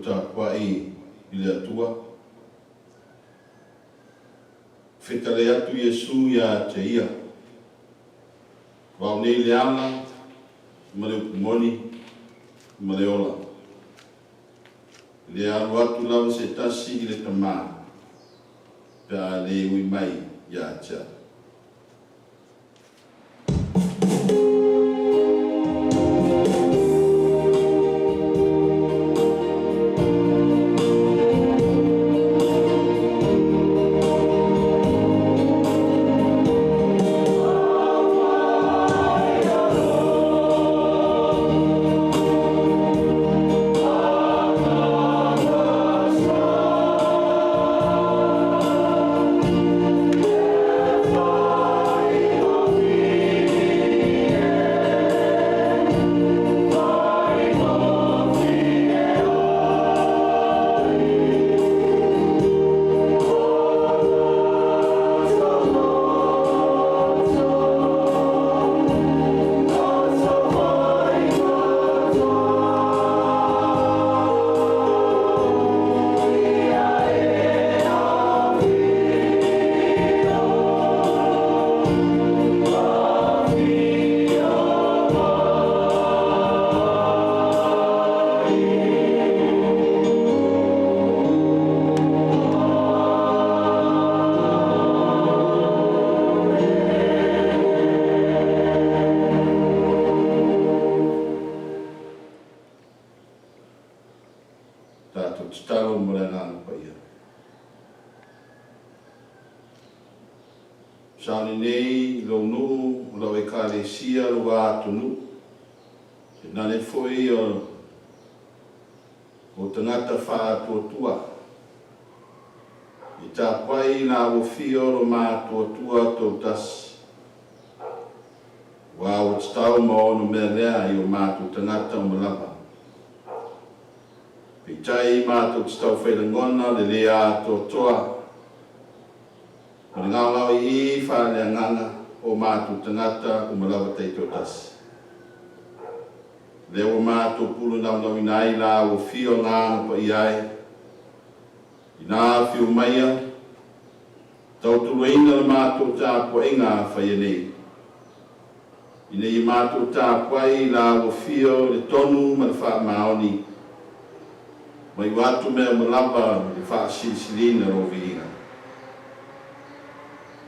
Tapuai i le Atua. Fetalai atu Iesu ia te ia, O Au nei le ala ma le upu moni ma le ola. E le alu atu lava se tasi i le Tamā, pe a le ui mai ia te Au. Tatou tatalo mo le Agaga Paia. Sauni nei i lou nuu, o lau Ekalesia, lou atunuu, tainane foi o tagata faatuatua, e tapuai i la ua fia o lo matuatua tautasi. Aua ua tatau ma ono mea lea i o matou tagata uma lava. Peitai matou te taufailagona le lē atoatoa ma le gaogaoi'i faaleagaga o matou tagata uma lava taitoatasi. Lea ua matou pulanaunauina ai la ua fia o Agaga Paia e, ina afio maia, tautuaina le matou tapuaiga faia nei. Ina ia matou tapuai i la ua fia o le tonu ma le faamaoni, ma iu atu mea uma lava i le faasilisiliina o lou viiga.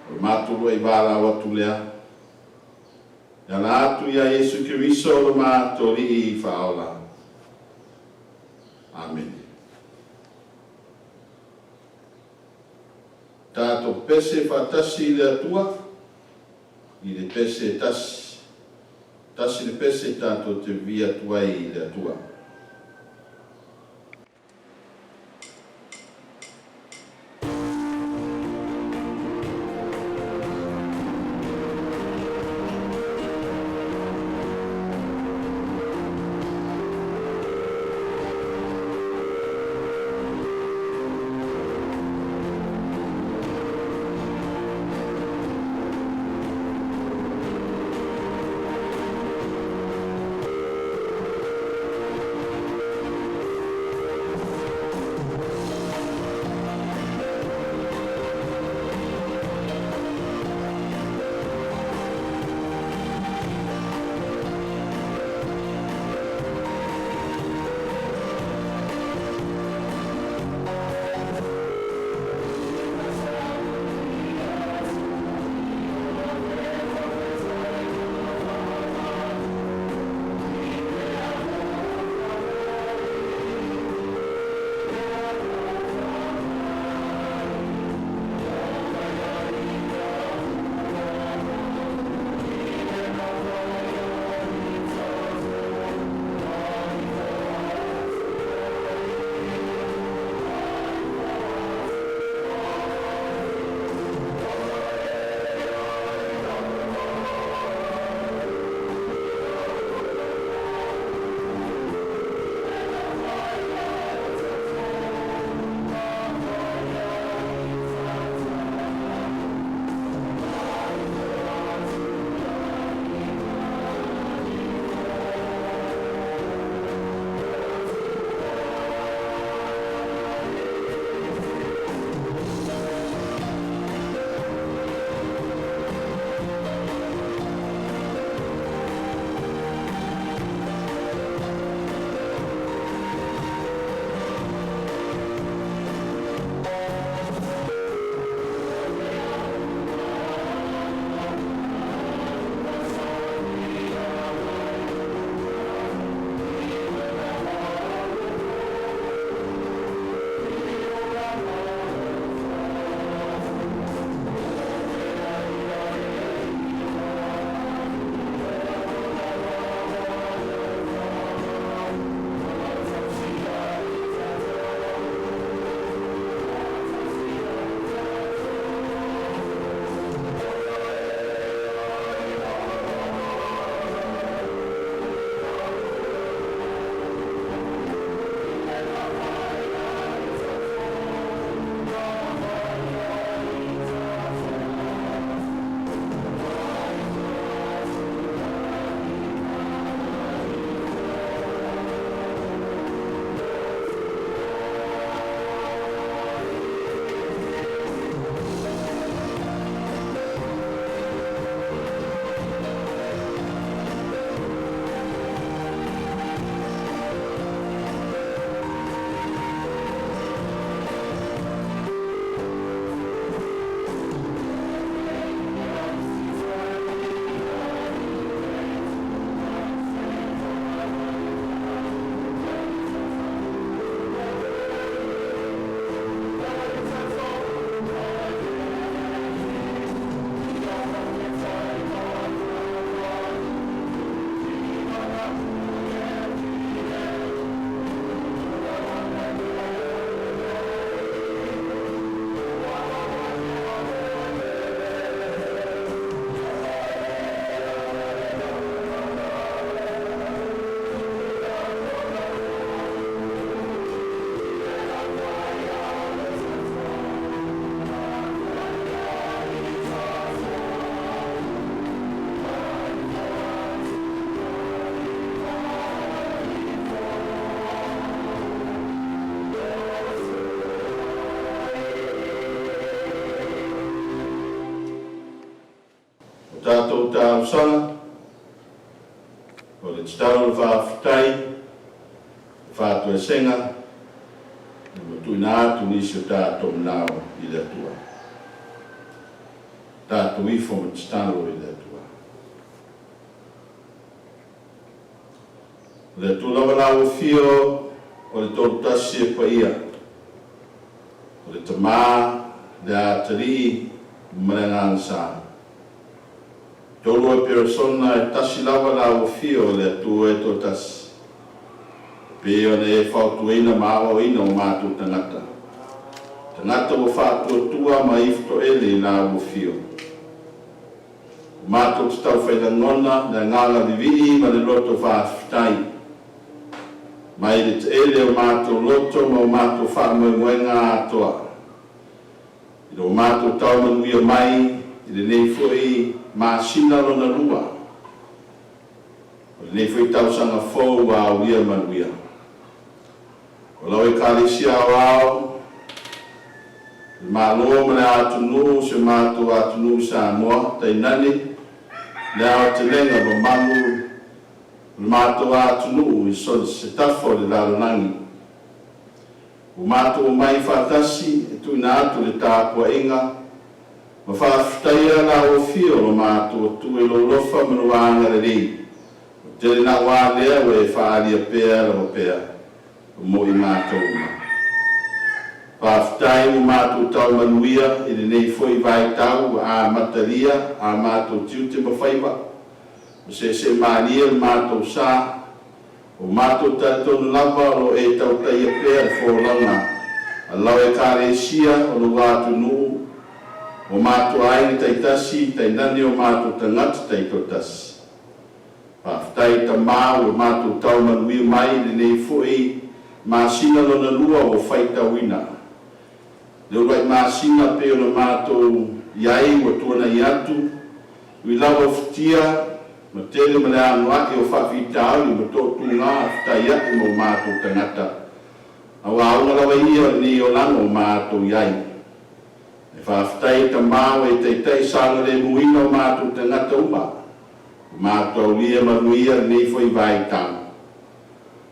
O le matou lua'i valaau atu lea, e ala atu iā Iesu Keriso lo matou Alii Faaola. Amene. Tatou pepese faatasi i le Atua i le pese e tasi. Tasi le pese tatou te vivii atu ai i le Atua. tatou talosaga, o le tatalo, le faafetai, le faatoesega, ma tuuina atu nisi o tatou manao i le Atua. Tatou ifo ma tatalo i le Atua. O le Atua lava lau afio o le Tolutasi e paia, o le Tamā, le Atalii ma le Agaga Sa. Tolu e peresona e tasi lava lau afio o le Atua e toatasi. Pe ona e fautuaina ma aoaoina o matou tagata. Tagata ua faatuatua ma ifo toele i lau afio. O matou te taufailagona le agaga vivii ma le loto faafetai. Mai le taele o matou loto ma o matou faamoemoega atoa. I lo matou tau manuia mai i lenei foi masina lona lua. O lenei foi tausaga fou ua aulia manuia. O lau Ekalesia Aoao, le Malo ma le atunuu, si o matou atunuu Samoa, tainane le aotelega mamalu o le matou atunuu i so o se tafa o le lalolagi. Ua matou omai faatasi e tuuina atu le tapuaiga ma faafetaia lau afio o lo matou Atua i lou alofa ma lou agalelei. Ua tele naua lea ua e faaalia pea lava pea mo i matou uma. Faafetai ua matou tau manuia i lenei foi vaitau ua amatalia a matou tiute ma faiva. Ua seeseemalie le matou sa, o matou talitonu lava o lo o e tautaia pea le folauga a lau Ekalesia o lou atunuu, o matou aiga taitasi, tainane o matou tagata taitoatasi. Faafetai Tamā ua matou tau manuia mai i lenei foi masina lona lua ua faitauina. Le uluai masina pei ona matou i ai ua tuanai atu, ui lava o futia ma tele ma le anoa'i o faafitauli ma toatuga fetaia'i ma o matou tagata. A ua auga lava ia o lenei olaga o matou i ai. E faafetai Tamā ua e taita'i saogalemuina o matou tagata uma. Ua matou aulia manuia lenei foi vaitau.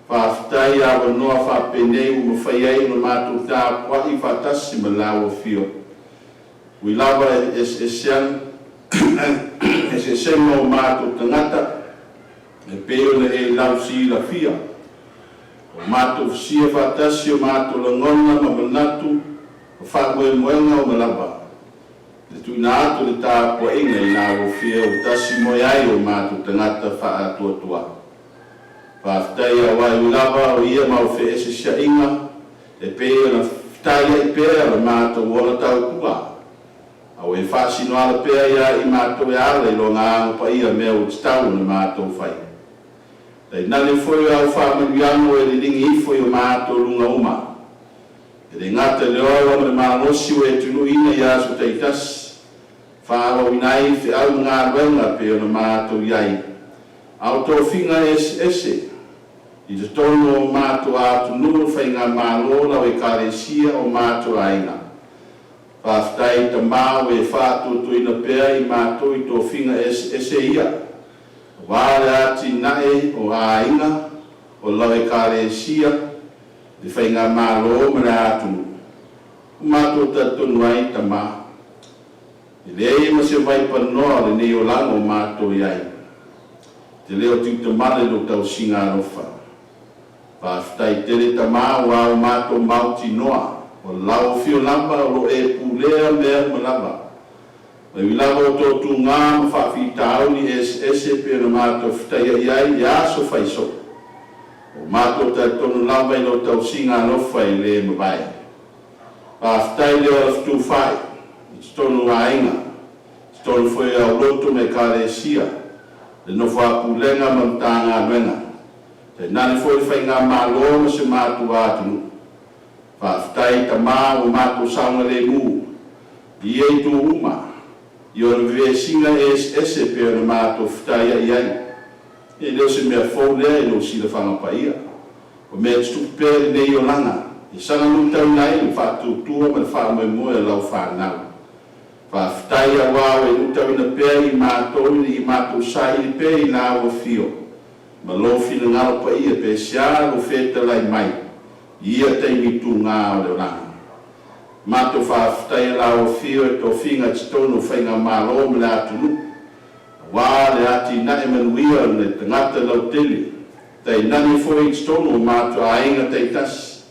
Faafetai avanoa faapenei ua mafai ai ona matou tapuai faatasi ma lau afio. Ui lava eseesega o matou tagata e pei ona e lausilafia. O matou fusia faatasi o matou lagona ma manatu ma faamoemoega uma lava. Le tuuina atu le tapuaiga i lau afio ua tasi moe ai o matou tagata faatuatua. Faafetai aua e ui lava o ia mau feeseeseaiga e pei ona fetaiai pea le matou ola tautua. A ua e faasinoala pea ia i matou e ala i lona Agaga Paia mea ua tatau ona matou fai. Tainane foi o au faamanuiaga ua e liligi ifo i o matou luga uma. E le gata i le ola ma le malosi ua e tunuina i aso taitasi, faaauauina ai feau ma galuega pei ona matou i ai, a o tofiga eseese i totonu o matou atunuu, faigamalo, lau Ekalesia, o matou aiga. Faafetai Tamā ua e faatuatuaina pea i matou i tofiga eseese ia, aua le atinae o aiga, o lau Ekalesia, le faigamalo ma le atunuu. Ua matou talitonu ai Tamā, e leai ma se vaipanoa o lenei olaga o matou i ai, te le o tiutamale i lou tausiga alofa. Faafetai tele Tamā ua o matou mautinoa, o lau afio lava o lo o e pulea mea uma lava. E ui lava o toatuga ma faafitauli eseese pei ona matou fetaiai ai i aso faisoo, o matou talitonu lava i lou tausiga alofa e le mavae. Faafetai le ola fetufaai i totonu o aiga, totonu foi o aulotu ma Ekalesia, le nofo a pulega ma Matagaluega, tainane foi le faigamalo ma si o matou atunuu. Faafetai Tamā ua matou saogalemu i ia itu uma, i ona vevesiga eseese pei ona matou fetaiai ai. E le o se mea fou lea i lou silafaga paia. O mea e tutupu pea i lenei olaga, e saga luitauina ai le faatuatua ma le faamoemoe o lau fanau. Faafetai auā ua e luitauina pea i matou ina ia matou saili pea i Lau Afio ma Lou finagalo paia, pe aisea lou fetalai mai i ia taimi tuga o le olaga. Matou faafetaia Lau Afio i tofiga i totonu o Faigamalo ma le atunuu, aua le atinae manuia o tagata lautele, tainane foi i totonu o matou aiga taitasi.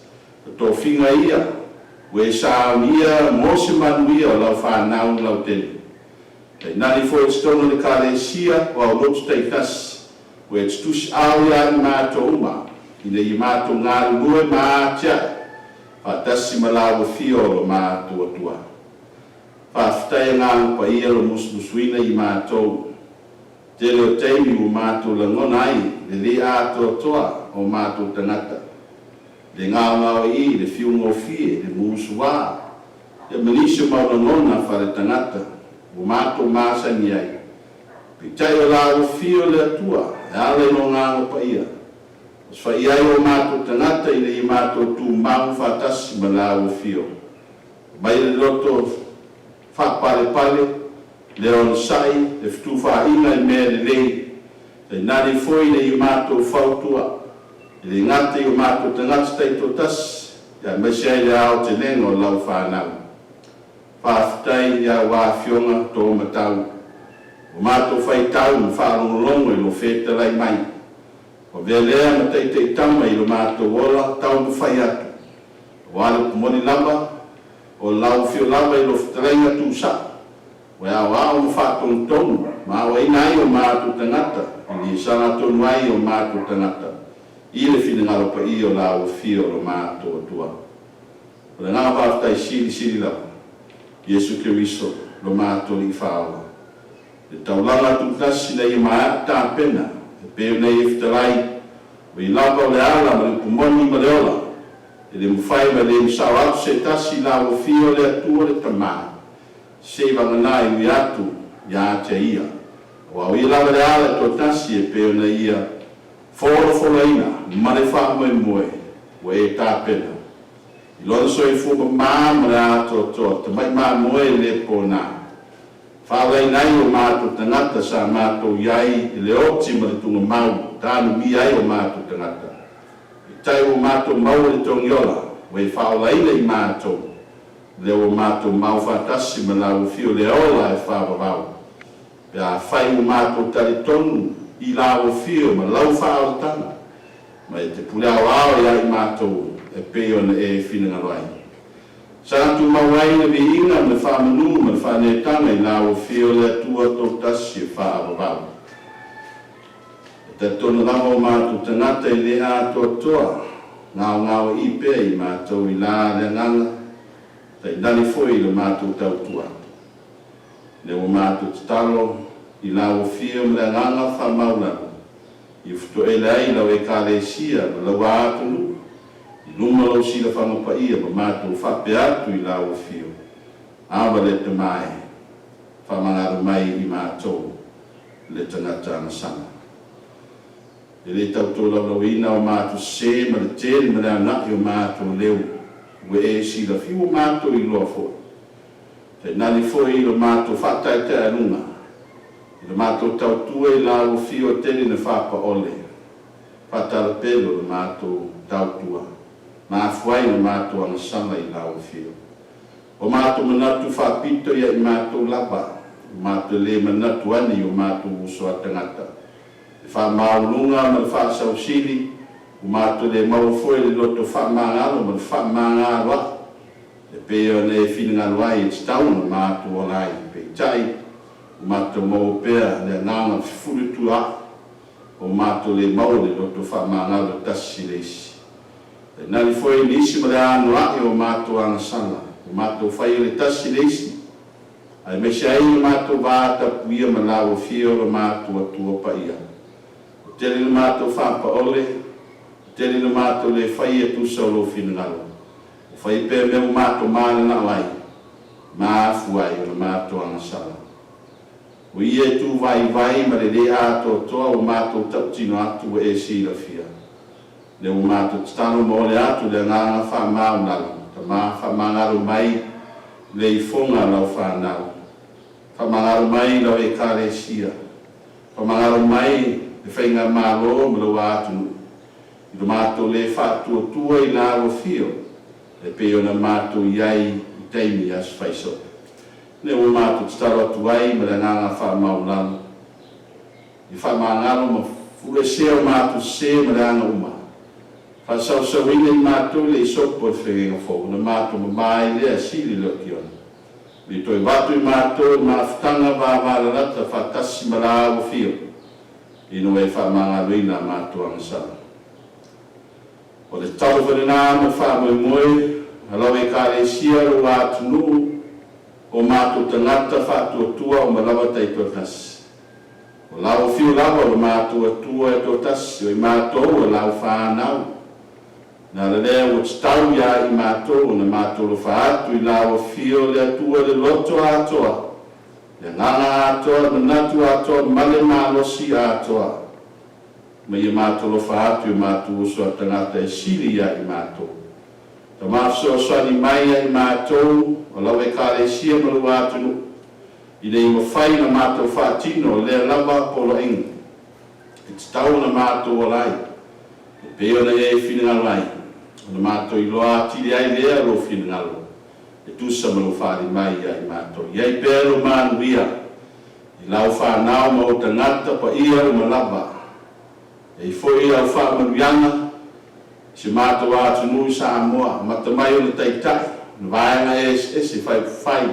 O tofiga ia ua e saunia mo se manuia o lau fanau lautele. Tainane foi i totonu o Ekalesia o aulotu taitasi ua e tutusi'ao ia i matou uma, ina ia matou galulue ma atia'e faatasi ma Lau Afio lo matou Atua. Faafetai, Agaga Paia, lo musumusuina i matou. Tele o taimi ua matou lagona ai le lē atoatoa o matou tagata, le gaogaoi'i, le fiugofie, le musuā, ia ma nisi o mau lagona faale-tagata ua matou masani ai. Peitai o Lau Afio le Atua e ala i lo Agaga Paia, osofai ai o matou tagata ina ia matou tumau faatasi ma Lau Afio. Aumai le loto faapalepale, le onosai, le fetufaaiga i mea lelei, tainane foi ina ia matou fautua, e le gata i o matou tagata taitoatasi, aemaise ai le aotelega o lau fanau. Faafetai i a ua Afioga Tomatau, ua matou faitau ma faalogologo i lou fetalai mai. Ua avea lea ma taitaitama i lo matou ola taumafai atu, aua le upu moni lava, o lau afio lava i lau fetalaiga Tuusa'o ua e aoao ma faatonutonu ma aoaiina ai o matou tagata ina ia sagatonu ai o matou tagata i le finagalo paia o Lau Afio lo matou Atua. O le agaga faafetai silisili lava, Iesu Keriso lo matou Alii Faaola. Le taulaga tutasi ina ia maea'a tapena, e pei ona e fetalai, o Ie lava o le ala ma le upu moni ma le ola, e le mafai ma e le masao atu se tasi i Lau Afio le Atua le Tamā, seiavagana e ui atu ia te Ia. Aua o Ia lava le ala e toatasi e pei ona Ia folafolaina ma le faamoemoe ua e tapena. I Lona soifua mamā ma le atoatoa, Tamai Mamoe e le pōnā, faalaina ai o matou tagata sa matou i ai i le oti ma le tugamau, tanumia ai o matou tagata. Peitai ua matou maua le togiola, ua e faaolaina i matou, lea ua matou mau faatasi ma Lau Afio le ola e faavavau. Pe afai ua matou talitonu i Lau Afio ma Lau faaolataga, ma e te pule aoao ia i matou e pei ona e finagalo ai. Saga tumau ai le viiga ma le faamanu ma le faaneetaga i Lau Afio le Atua toatasi e faavavau. E talitonu lava o matou tagata e le atoatoa, gaogaoi'i pea i matou i la le agaga, tainane foi i le matou tautua. Lea ua matou tatalo i Lau Afio ma le agaga faamaualalo, ia fitoele ai lau Ekalesia ma lau atunuu i luma o lou silafaga paia ma matou faapea atu i Lau Afio, Ava le Tama e, faamagalo mai i matou le tagata agasala. E le tau tolaulauina o matou sesē ma le tele ma le aona'i o matou leo, ua e silafia ua matou iloa foi. Tainane foi i lo matou faataetaealuga, i le matou tautua i Lau Afio e tele ina faapaole, faatalapelo le matou tautua, ma afua ai ona matou agasala i Lau Afio. O matou manatu faapito ia i matou lava, ua matou le manatu ane i o matou uso a tagata. Le faamaualuluga ma le faasausili, ua matou le maua foi le loto faamagalo ma le faamagaloa'i, e pei ona e finagalo ai e tatau ona matou ola ai. Peitai, ua matou maua pea le agaga fefulitua'i, ua matou le maua le loto faamagalo e tasi i le isi. Tainane foi nisi ma le anoa'i o matou agasala, ua matou faia le tasi i le isi, aemaise ai le matou vatapuia ma Lau Afio lo matou Atua paia. Ua tele na matou faapaole, ua tele na matou le faia e tusa o Lou finagalo. Ua fai pea mea ua matou mananao ai, ma afua ai ona matou agasala. O ia e tu vaivai ma le lē atoatoa ua matou tautino atu ua e silafia. Lea ua matou tatalo ma ole atu i le agaga faamaualalo, Tama, faamagalo mai le ifoga a lau fanau. Faamagalo mai lau Ekalesia, faamagalo mai le Faigamalo ma lou atunuu, i lo matou le faatuatua i Lau Afio, e pei ona matou i ai i taimi i aso faiso'o. Lea ua matou tatalo atu ai ma le agaga faamaualalo, ia faamagalo ma fu'uesea o matou sesē ma leaga uma, fa'asaosauina i matou i le isopo o le Feagaiga Fou, ona matou mama ai lea e sili le otioti, ina ia toe avatu i matou e le mafutaga vavalalata faatasi ma Lau Afio, ina ua E faamagaloina a matou agasala. O le tatalo foi lena ma le faamoemoe a lau Ekalesia, lou atunuu, o matou tagata faatuatua uma lava taitoatasi. O lau Afio lava o lo matou Atua e toatasi, o i matou o lau fanau. O le ala lea ua tatau ia i matou ona matou alofa atu i lau Afio le Atua i le loto atoa, le agaga atoa, le manatu atoa ma le malosi atoa, ma ia matou alofa atu i o matou uso a tagata e sili ia i matou. Tama fesoasoani mai ia i matou o lau Ekalesia ma lou atunuu, ina ia mafai ona matou faatino lea lava poloaiga e tatau ona matou ola ai, e pei ona e finagalo ai, ona matou iloa atili ai lea o lou finagalo, e tusa ma lou faaali mai ia i matou. Ia i ai pea lou manuia i lau fanau ma ou tagata paia uma lava. E i ai foi au faamanuiaga i si o matou atunuu i Samoa, amata mai ona taitai, ona vaega eseese faaupufai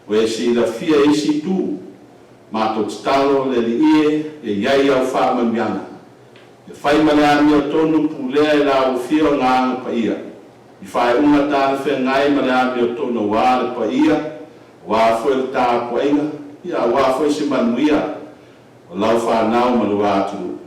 ua e silafia i isi itu. Matou tatalo le Alii e, ia i ai au faamanuiaga. Ia fai ma le amiotonu pulea e lau Afio Agaga Paia, i faaiuga talafeagai ma le amiotonu aua le paia, aua foi le tapuaiga, ia aua foi se manuia o lau fanau ma lou atunuu.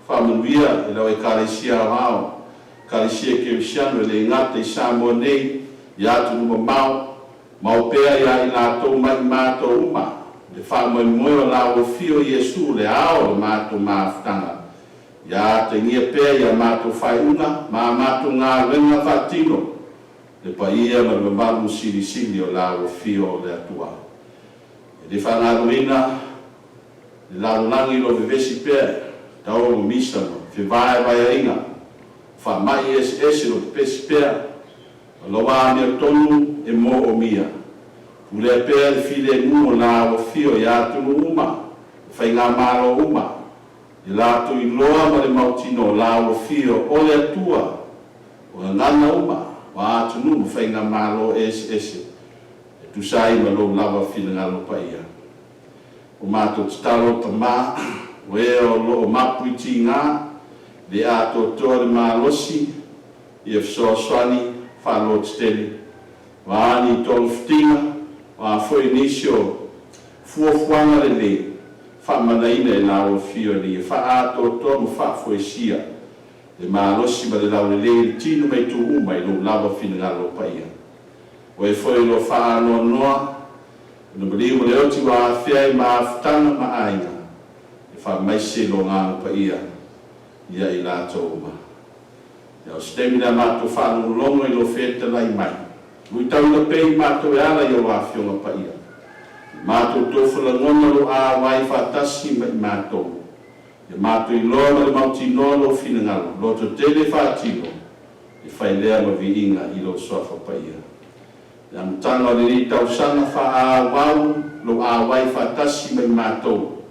Faamanuia i lau Ekalesia Aoao, Ekalesia Kerisiano e le gata i Samoa nei, i atunuu mamao, maua pea ia i latou ma i matou uma le faamoemoe o lau Afio Iesu, le ao o le matou mafutaga. Ia atagia pea i a matou faaiuga ma a matou galuega faatino le paia ma le mamalu silisili o lau Afio le Atua. E le faagaloina le lalolagi o lo o vevesi pea i taoga ma misa ma fevaevaeaiga, o faamai eseese o lo o pepesi pea. O lau amiotonu e moomia. Pulea pea le filemu o lau Afio i atunuu uma ma faigamalo uma, ia latou iloa ma le mautinoa o lau Afio o le Atua o gagana uma, o atunuu ma faigamalo eseese, e tusa ai ma lou lava finagalo paia. O matou tatalo, Tama, o e o loo mapu i tiga, le atoatoa le malosi, ia fesoasoani faalototele, o a ni togafitiga, o a foi nisi o fuafuaga lelei, faamanaina e lau Afio ina ia faaatoatoa ma faafoesia le malosi ma le laulelei i le tino ma itu uma i lou lava finagalo paia. O e foi o lo o faanoanoa i le maliu ma le oti ua afea i mafutaga ma aiga, e faamaise lo Agaga Paia ia i latou uma. Ia o se taimi le a matou faalogologo i lou fetalai mai, luitauina pea i matou e ala i au Afioga Paia, ia matou tofu lagona lou auai faatasi ma i matou, ia matou iloa ma le mautinoa lou finagalo, lototele faatino, e fai lea ma viiga i lou Suafa Paia. I le amataga o lenei tausaga, faaauau lou auai faatasi ma i matou,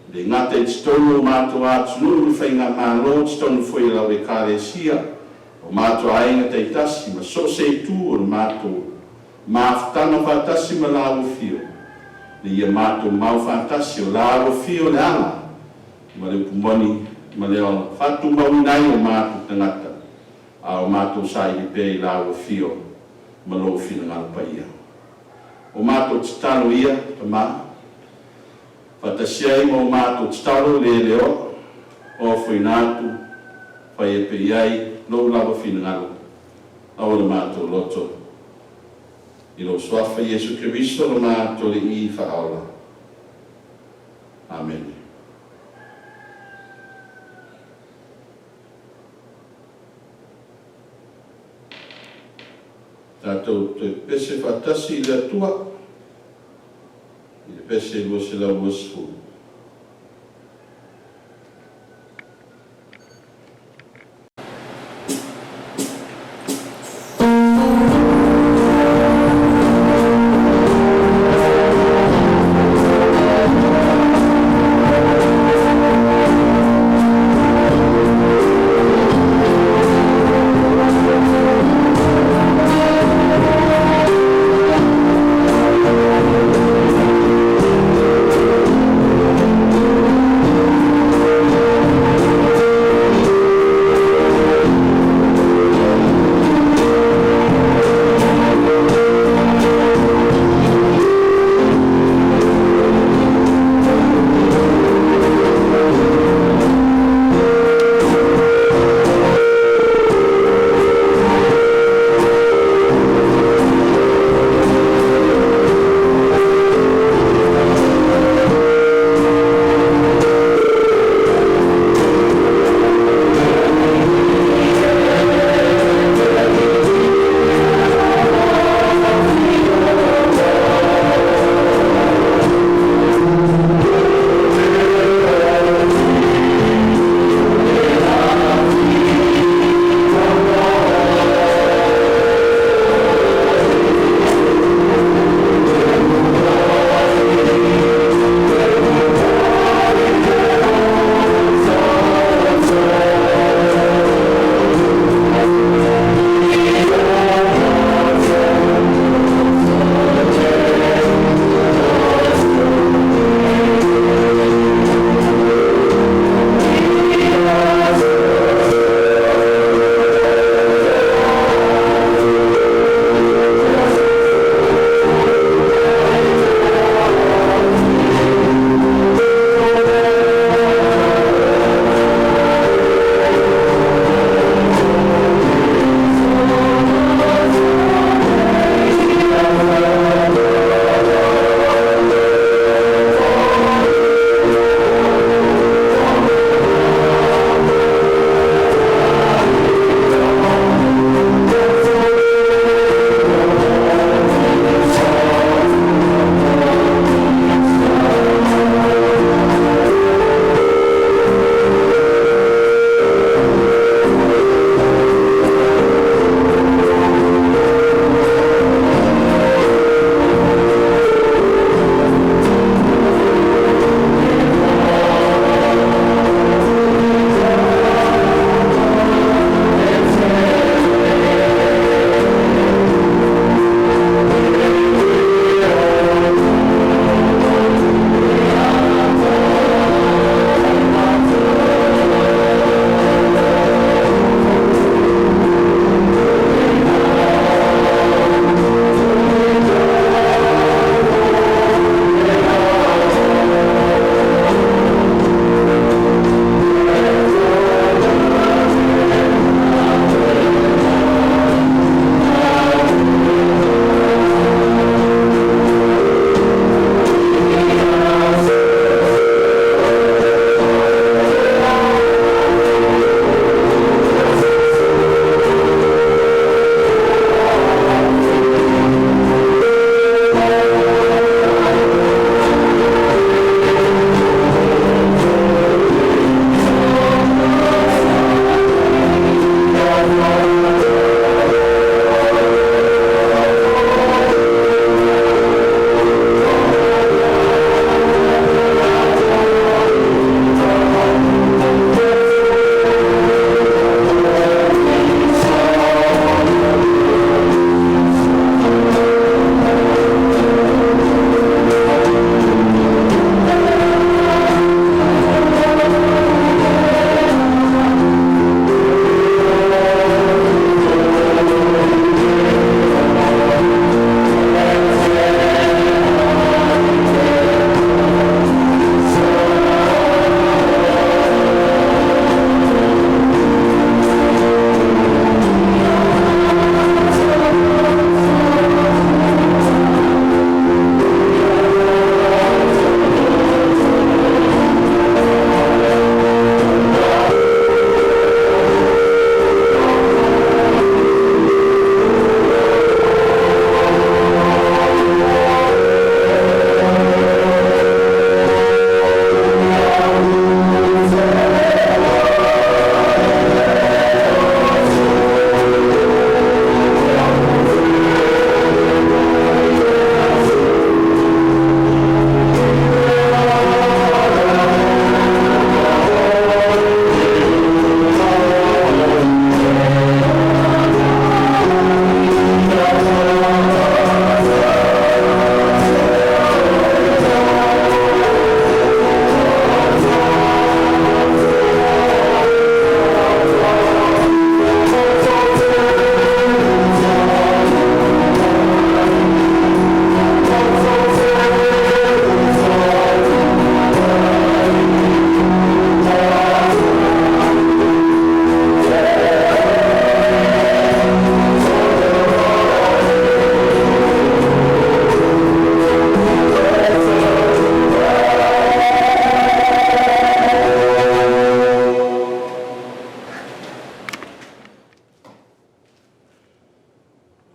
e le gata i totonu o matou atunuu ma faigamalo, totonu foi o lau Ekalesia, o matou aiga taitasi, ma so o se itu o le matou mafutaga faatasi ma lau Afio, ina ia matou mau faatasi o lau Afio le ala ma le upu moni ma le ola, faatumauina ai o matou tagata, a o matou saili pea i lau Afio ma lou finagalo paia. O matou tatalo ia, Tama, faatasi ai ma o matou tatalo le leoa, ofoina atu, faia pea i ai lou lava finagalo, aua le matou loto, i lou Suafa Iesu Keriso lo matou Alii Faaola. Amene. Tatou toe pepese faatasi i le Atua i le. Epese 220.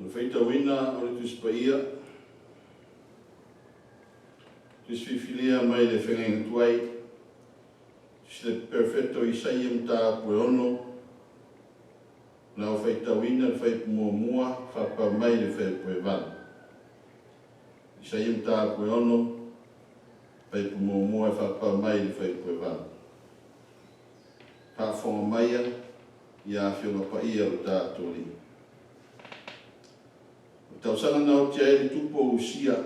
O le faitauina o le Tusi Paia, Tusi Filifilia mai le Feagaiga Tuai, Tusi le Perofeta o Isaia mataupu e 6, o le a ou faitauina le fuaiupu muamua faapau mai le fuaiupu e 8. Isaia mataupu e 6, fuaiupu muamua e faapau mai le fuaiupu e 8. Faafofoga maia ia Afioga Paia o lo tatou Alii. O le tausaga na oti ai le tupu o Usia,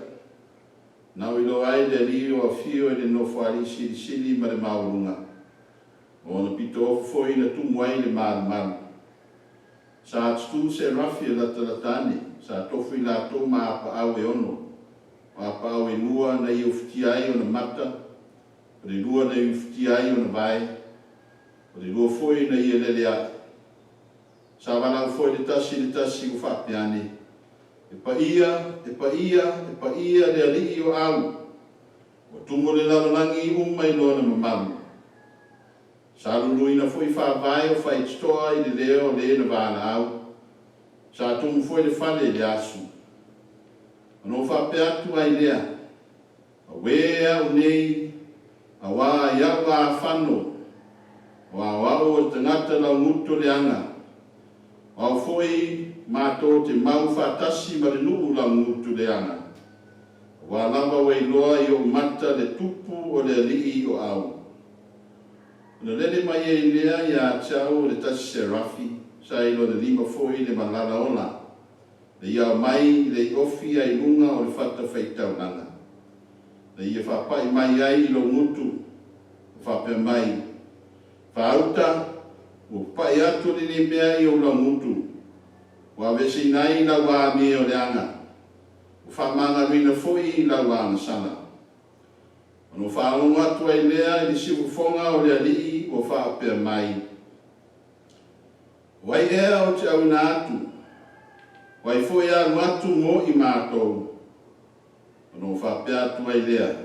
na auiloa ai le Alii o afio i le Nofoalii silisili ma le maualuga, o ona pito ofo foi na tumu ai le malumalu. Sa tutū serafi e latalata ane, sa tofu i latou ma apaau e 6, o apaau e 2 na ia ufitia ai ona mata, o le 2 na ia ufitia ai ona vae, o le 2 foi na ia lele ae. Sa valaau foi le tasi i le tasi ua faapea ane, E paia, e paia, e paia le Alii o au, ua tumu le lalolagi uma i lona mamalu. Sa luluina foi faavae o faitotoa i le leo o le na valaau, sa tumu foi le fale i le asu. Ona ou faapea atu ai lea, Auē au nei, auā i a'u afano, aua o a'u o le tagata lauguto leaga, o au foi matou te mau faatasi ma le nuu laugutu leaga, auā lava ua iloa i o'u mata le Tupu o le Alii o au. Ona lele mai ai lea ia te a'u o le tasi serafi, sa i lona lima foi le malala ola, na ia aumai le iofi ai luga o le fatafaitaulaga, na ia faapa'i mai ai i lou gutu, ma faapea mai, Faauta, ua papa'i atu lenei mea i ou laugutu, ua aveeseina ai lau amio leaga, ua faamagaloina foi lau agasala. Ona ou faalogo atu ai lea i le siufofoga o le Alii ua faapea mai, O ai ea ou te auina atu, o ai foi e alu atu mo i matou? Ona ou faapea atu ai lea,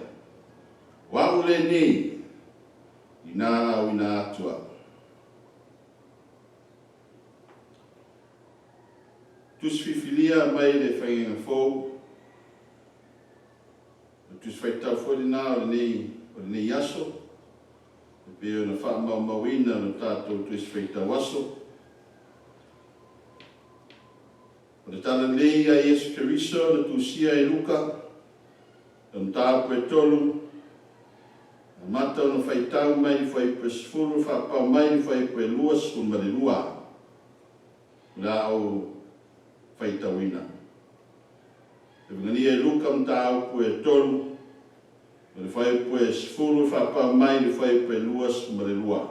O a'u lenei, inā auina atu a'u. Tusi Filifilia mai le Faiga Fou, o le Tusi Faitau foi lena o lenei aso, e pei ona faamaumauina lo tatou Tusi Faitau aso. O le Talalelei a Iesu Keriso na tusia e Luka, o le mataupu e 3, amata ona faitau mai le fuaiupu e 10 faapau mai le fuaiupu e 22, o le a ou faitauina. Evagania e Luka mataupu e 3, o le fuaiupu e 10 faapau mai le fuaiupu e 22,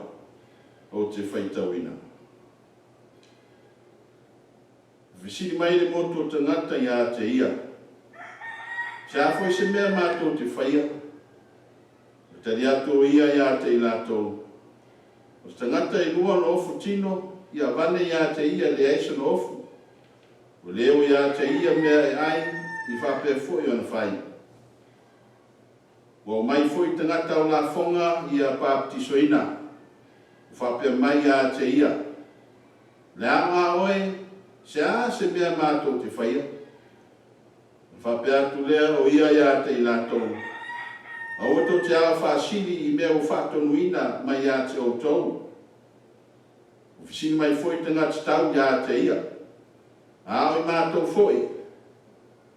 ou te faitauina. Fesili mai le motu o tagata ia te ia, Se a foi se mea matou te faia? Ua tali atu o ia ia te i latou, O se tagata e 2 ona ofu tino, ia avane ia te ia e leai sona ofu, ua le o ia te ia mea e ai, i faapea foi ona fai. Ua aumai foi tagata ao lafoga ia papatisoina, ua faapea mai ia te ia, Le aoga a oe, se a se mea matou te faia? Ona faapea atu lea o ia ia te i latou, Aua tou te ao faasili i mea ua faatonuina mai ia te outou. Ua fesili mai foi tagata tau ia te ia, A o i matou foi,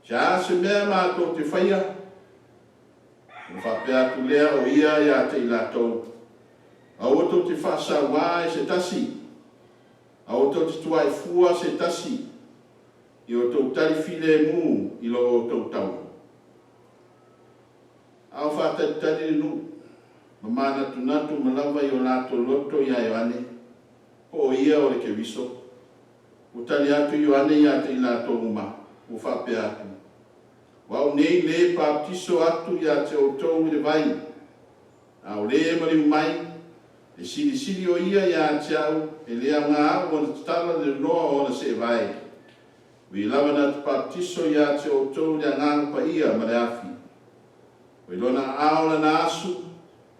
se a se mea matou te faia? Ona faapea atu lea o ia ia te i latou, Aua tou te faasauā e se tasi, aua tou te tuai fua se tasi, i outou tali filemu i lo outou taui. A o faatalitali le nuu, ma manatunatu uma lava i o latou loto iā Ioane, po o ia o le Keriso. Ua tali atu Ioane ia te i latou uma, ua faapea atu, O a'u nei le papatiso atu ia te outou i le vai, a o le maliu mai, e silisili o ia ia te a'u, e le aoga a'u ona tatala le nonoa o ona seevae. O ia lava na te papatiso ia te outou i le Agaga Paia ma le afi. O i lona aao lana asu,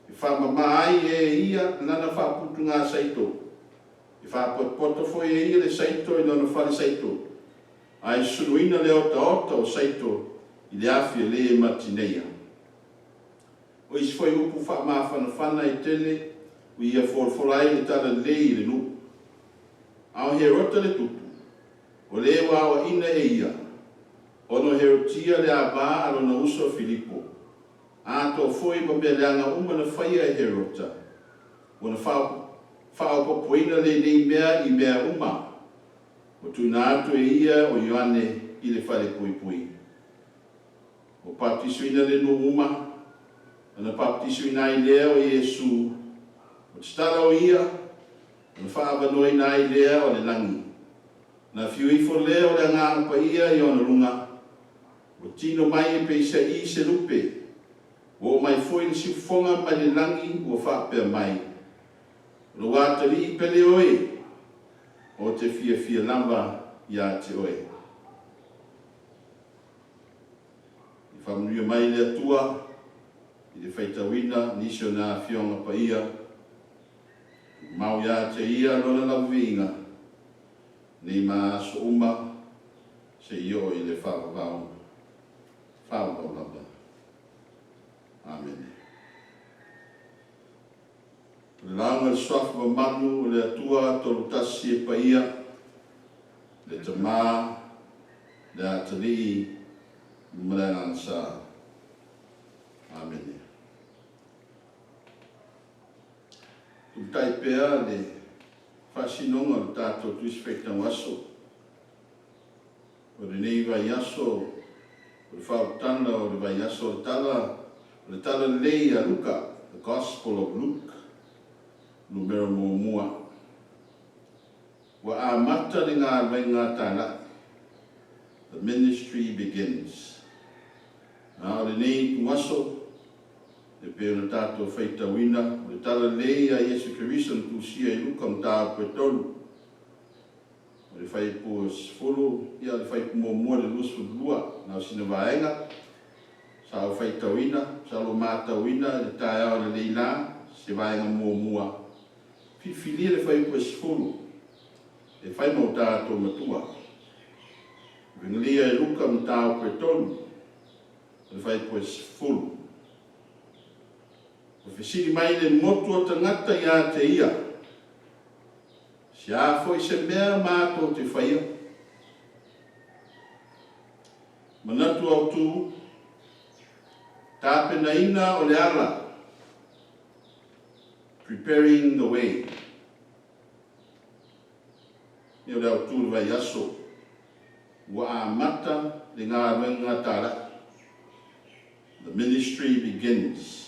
e faamamā ai e ia lana faaputugā saito. E faapotopoto foi e ia le saito i lona fale saito. Ae suluina le otaota o saito i le afi e lē matineia. O isi foi upu faamafanafana e tele ua ia folafola ai le Tala Lelei i le nuu. A o Herota le tupu, o le ua aoaʻina e ia, ona o Herotia le ava a lona uso a Filipo, atoa foi ma mea leaga uma na faia e Herota, ua na faaopoopoina lenei mea i mea uma ua tuuina atu e ia o Ioane i le falepuipui. Ua papatisoina le nuu uma, ona papatisoina ai lea o Iesu, ua tatala o ia, ona faaavanoaina ai lea o le lagi. Na afio ifo lea o le Agaga Paia i ona luga, ua tino mai e peisaʻi se lupe, ua oo mai foi le siufofoga mai le lagi ua faapea mai, O lou atalii pele oe, ou te fiafia lava iā te oe. I faamanuia mai le Atua i le faitauina nisi o nā Afioga Paia, tumau iā te Ia Lona laviviiga, nei ma aso uma seia oo i le faavavau, faavavau lava. Amene. O le lauga i le Suafa mamalu o le Atua Tolutasi e Paia, le Tama, le Atalii ma le Agaga Sa. Amene. Tuutai pea le faasinoga o le tatou Tusi Faitau Aso o lenei vaiaso, o le faaolataga o le vaiaso o le Tala o le Tala Lelei a Luka, The Gospel of Luke, numera 1. Ua amata le galuega talai, The Ministry Begins. A o lenei ituaso, e pei ona tatou faitauina, o le Tala Lelei a Iesu Keriso na tusia e Luka mataupu e 3, o le fuaiupu 10, ia o le fuaiupu 1 i le 22, na o sina vaega sa ou faitauina, masalo ua matauina i le taeao ananei la se vaega muamua. Filifilia le fuaiupu e 10 e fai ma o tatou matua. Evegelia e Luka mataupu e 3, o le fuaiupu e 10. Ua fesili mai le motu o tagata iā te ia, Se a foi se mea matou te faia? Manatu autu, Tapenaina o le ala, Preparing the way. Ia o le autu o le vaiaso, ua amata le galuega talai, The ministry begins.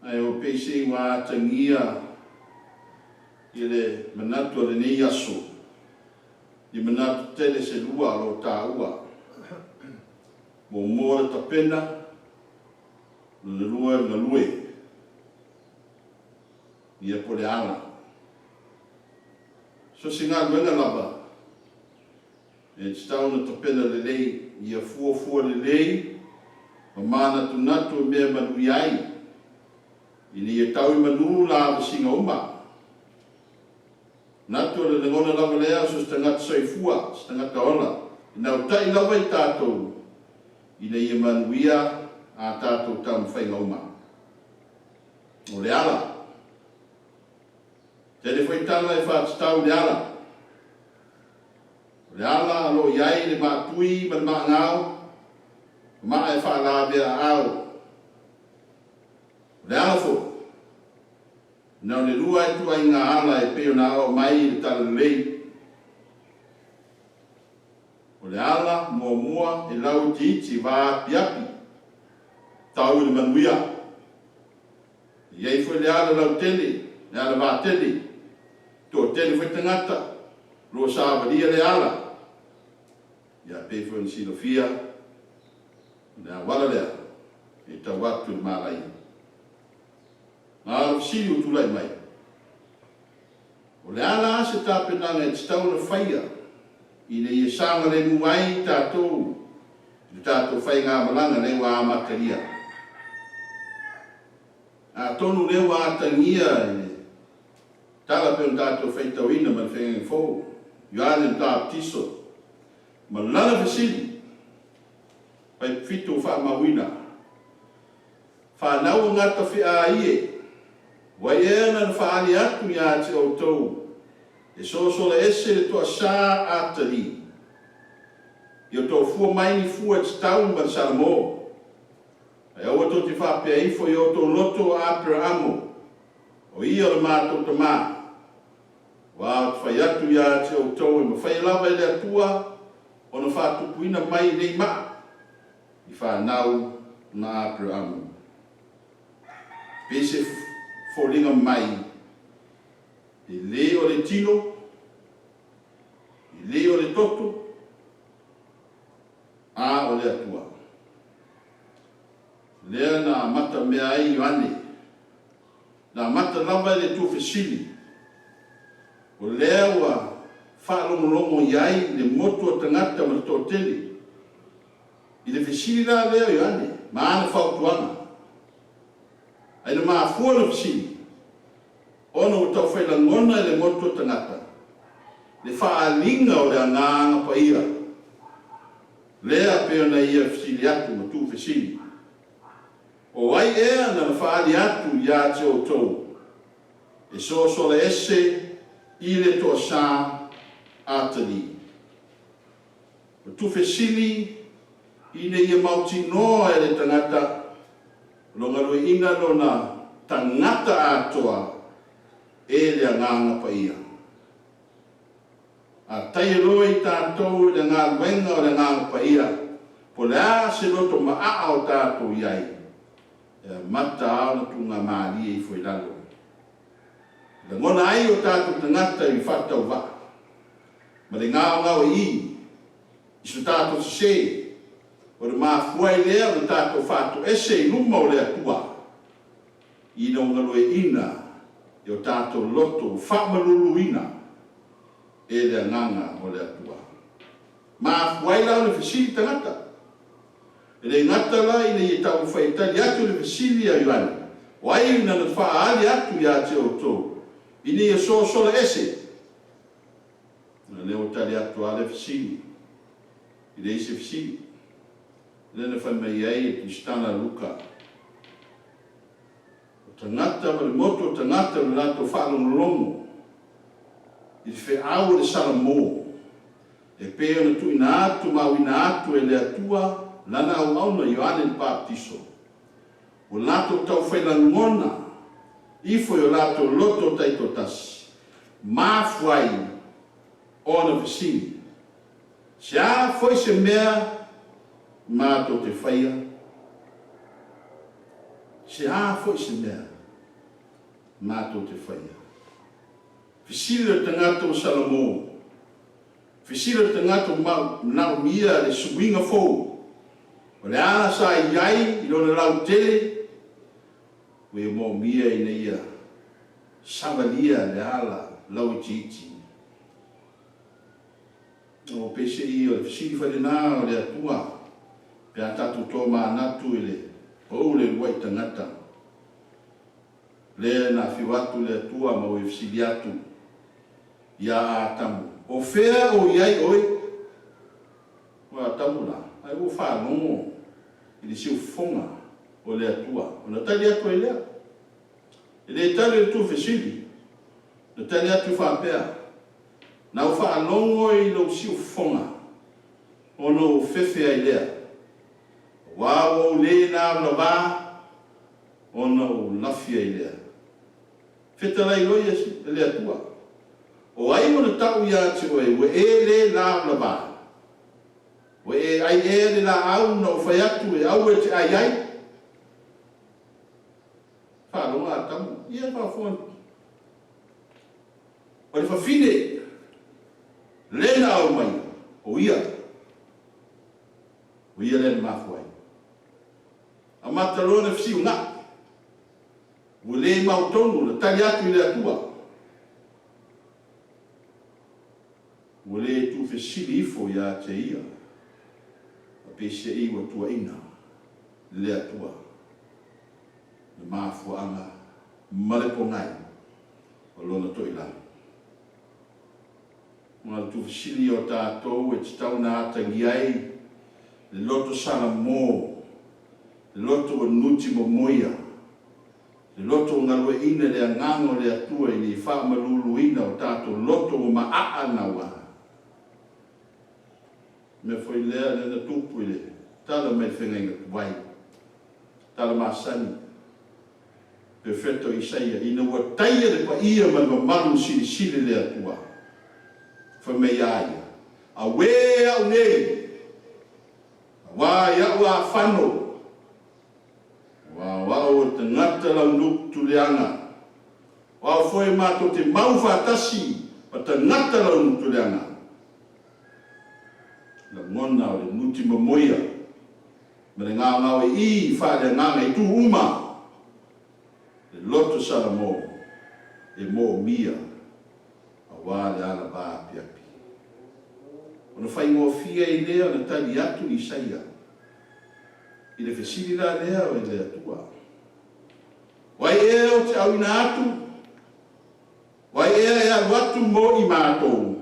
Ae o peisei ua atagia i le manatu o lenei aso, ni manatu tele se lua o lo o taua. Muamua o le tapena, lona lua le galue, ia po o le ala. So se galuega lava e tatau ona tapena lelei, ia fuafua lelei ma manatunatu i mea e manuia ai, ina ia tau i manu la vasiga uma. Manatu o le lagona lava lea o so se tagata soifua, se tagata ola, e nautai lava i tatou ina ia manuia a tatou taumafaiga uma. O le ala. Tele foi tala e faatatau i le ala. O le ala o lo o i ai le maatui ma le maagao, ma maa e faalavea aao. O le ala foi, na o le lua ituaiga ala e pei ona aoao mai i le Talalelei. O le ala muamua e lauitiiti vaapiapi, tau i le manuia. E i ai foi le ala lautele, le ala vatele, toatele foi tagata o lo o savalia lea ala. Ia pei foi ona silafia, o le auala lea e tau atu i le malaia. A o le fesili ua tulai mai, o le a la se tapenaga e tatau ona faia ina ia saogalemu ai tatou i le tatou faigamalaga lea ua amatalia? Atonu o lea ua atagia i le tala pei ona tatou faitauina ma le Feagaiga Fou, Ioane Matapetiso. Ma lana fesili, Vaipifito ua faamauina, Fanau a gata feaa ie, wai ea na na faaali atu ia te outou e sosola ese le toasā Atali, ia outou fua mai ni fua e tatau ma le Salamo, ae aua tou te faapea ifo i o outou loto o Aperaamo, o ia o le matou tamā. Aua ou te fai atu ia te outou e mafaia lava e le Atua ona faatupuina mai i nei maa i fanau na Aperaamo. Pei se foliga mai e le o le tino, e le o le toto, a o le Atua. Lea na amatamea ai Ioane, na amata lava i le tuufesili, o lea ua faalogologo i ai le motu o tagata ma le toatele. I le fesili la lea o Ioane ma ana fautuaga, ae na mafua ona fesili, ona ua taufai lagona e le motu o tagata le faaaliga o le Agaga Paia, lea pei ona ia fesili atu ma tuufesili, O ai ea na na faaali atu ia te outou e sosola ese i le toasā Atali? O tuufesili ina ia mautinoa e le tagata o lo galueaiina lona tagata atoa e le Agaga Paia. A taia loa i tatou i le galuega o le Agaga Paia, po o le a se loto maaa o tatou i ai, e amata lava ona tugamalie ifo i lalo. E lagona ai o tatou tagata i le faatauvaa ma le gaogaoii i so tatou sesē, ona mafua ai lea ona tatou faatoese i luma o le Atua, ina ua galueaiina e o tatou loto ua faamaluluina e le Agaga o le Atua. Mafua ai la ona fesili tagata. E le gata la ina ia taumafai e tali atu i le fesili a Ioane, O ai na na faaali atu ia te outou ina ia sosola ese? A lea ua tali atu lava le fesili, e leai se fesili. Lea na fai mai ai e Tusitala a Luka, O tagata ma le motu o tagata o le latou faalogologo i le feau o le Salamo, e pei ona tuuina atu ma auina atu e le Atua Lana auauna Ioane le Papatiso, ua latou taufai lagona ifo i o latou loto taitoatasi, mafua ai ona fesili, Se a foi se mea matou te faia? Se a foi se mea matou te faia? Fesili o le tagata ua Salamo, fesili o le tagata ua manaomia le suiga fou, o le ala sa i ai i lona lautele, ua ia moomia ina ia savalia le ala lauitiiti. O peiseai o le fesili foi lena o le Atua pe a tatou tomanatu i le pau le uluai tagata. Lea na afio atu le Atua ma ua ia fesili atu ia Atamu, O fea o i ai oe? O Atamu la, ai ua faalogo i le siufofoga o le Atua, ona tali atu ai lea. E le tali o le tuufesili, na tali atu faapea, Na ou faalogo i lou siufofoga, ona ou fefe ai lea, aua ua ou le lavalava, ona ou lafi ai lea. Fetalai loa Iesu, e le Atua, O ai ua na tau ia te oe ua e le lavalava? Ua e ai ea i le laau na ou fai atu e aua e te ai ai? Faalogo Atamu, ia faafofoga atu. O le fafine le na aumaia, o ia, o ia lea na mafua ai. Amata loa ona fesiuga'i, ua le mautonu na tali atu i le Atua, ua le tuufesili ifo ia te ia, a peiseai ua tuuaina le Atua, le mafuaaga ma le pogai o lona toilalo. Ma le tuufesili o tatou e tatau ona atagia ai le loto salamo, le loto ua nuti momoia, le loto ua galueaiina i le Agaga o le Atua ina ia faamaluluina o tatou loto ua maaa naua. O le mea foi lea lea na tupu i le tala mai le feagaiga tuai, tala masani, Perofeta o Isaia, ina ua taia le paia ma le mamalu na silisili le Atua, fai mai a ia, Auē au nei, auā i a'u afano, aua o au o le tagata launutu leaga, o au foi matou te mau faatasi ma tagata launutu leaga. Lagona o le nuti momoia ma le gaogaoi'i faaleagaga i itu uma, le loto Salamo e moomia aua le ala vaapiapi. Ona faigofie ai lea ona tali atu Isaia i le fesili la lea i le Atua, O ai ea ou te auina atu? O ai ea e alu atu mo i matou?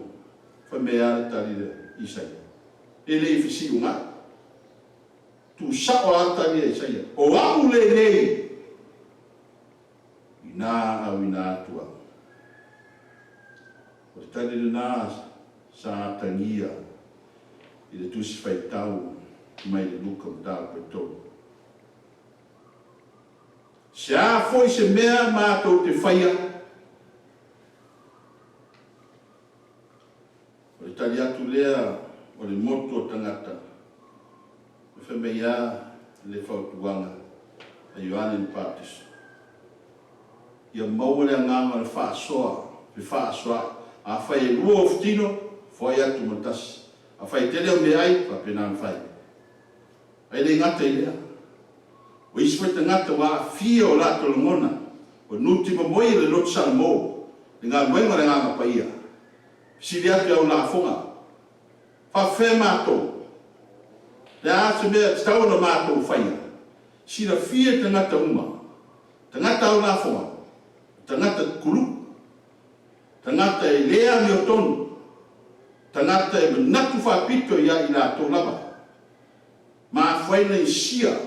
Fai mai lava le tali a Isaia, E le i fesiugai. Tuusao lava le tali a Isaia, O au lenei, inā auina atu au. O le tali lena sa atagia i le Tusi Faitau mai le Luka mataupu e tolu. Se a foi se mea matou te faia? O le tali atu lea o le motu o tagata, e fai mai lava le fautuaga a Ioane le Papatiso, Ia maua le agaga o le faasoa, fefaasoaai. Afai e lua ou fetino, foai atu ma le tasi. Afai e tele au meaai, faapena ona fai. E le gata i lea, o isi foi tagata ua aafia o latou lagona, ua nuti momoia le loto salamo, le galuega o le Agaga Paia. Fesili atu i au lafoga, Faafefea matou? Le a se mea e tatau ona matou faia? Silafia e tagata uma, tagata au lafoga, o tagata kuluʻu, tagata e le amiotonu, tagata e manatu faapito ia i latou lava. Mafai ona isia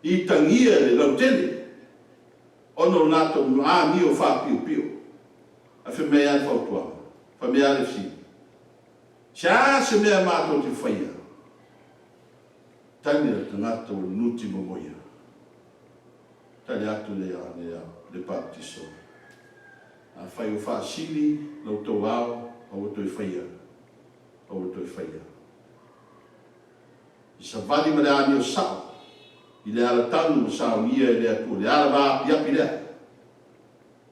itagia le lautele ona o latou amio faapiopio. Ae fai mai lava le fautuaga, fai mai lava le fesili, Se a se mea matou te faia? Tali a le tagata ua nuti momoia. Tali atu le Ioane le Papatiso, Afai ua faasili la outou ao, aua toe faia, aua toe faia. I savali ma le amio sao i le ala tanu ua saunia e le Atua, le ala vaapiapi lea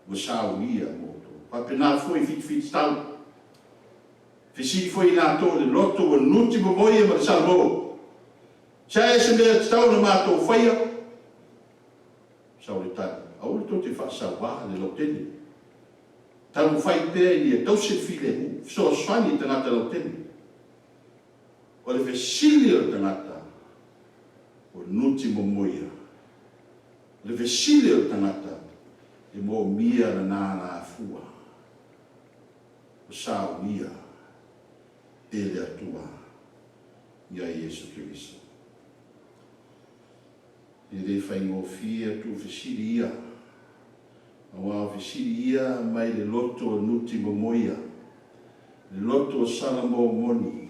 ua saunia mo outou. Faapena foi fitifiti tau, fesili foi i latou o le loto ua nuti momoia ma le salamo, Se a ea se mea e tatau ona matou faia? Sau le tali, Aua tou te faasauā le lautele. Taumafai pea ina ia tausi le filemu, fesoasoani i tagata lautele. O le fesili o le tagata, ua nuti momoia. O le fesili o le tagata, e moomia lana alafua, ua saunia e le Atua ia Iesu Keriso. E le faigofie atu fesili ia, aua o fesili ia mai le loto o nuti momoia, le loto o sala momoni,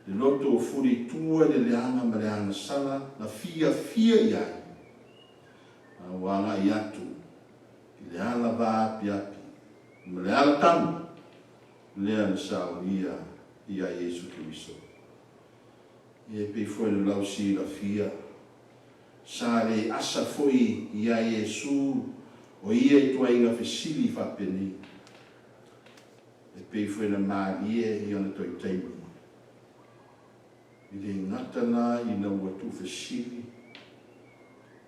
le loto o fulitua i le leaga ma le agasala na fiafia i ai, a ua agai atu i le ala vaapiapi ma le ala tanu lea na saunia ia Iesu Keriso. E pei foi ona lau silafia, sa le asa foi ia Iesu o ia ituaiga fesili faapenei. E pei foi ona malie i ona toe taimi. E le gata la ina ua tuufesili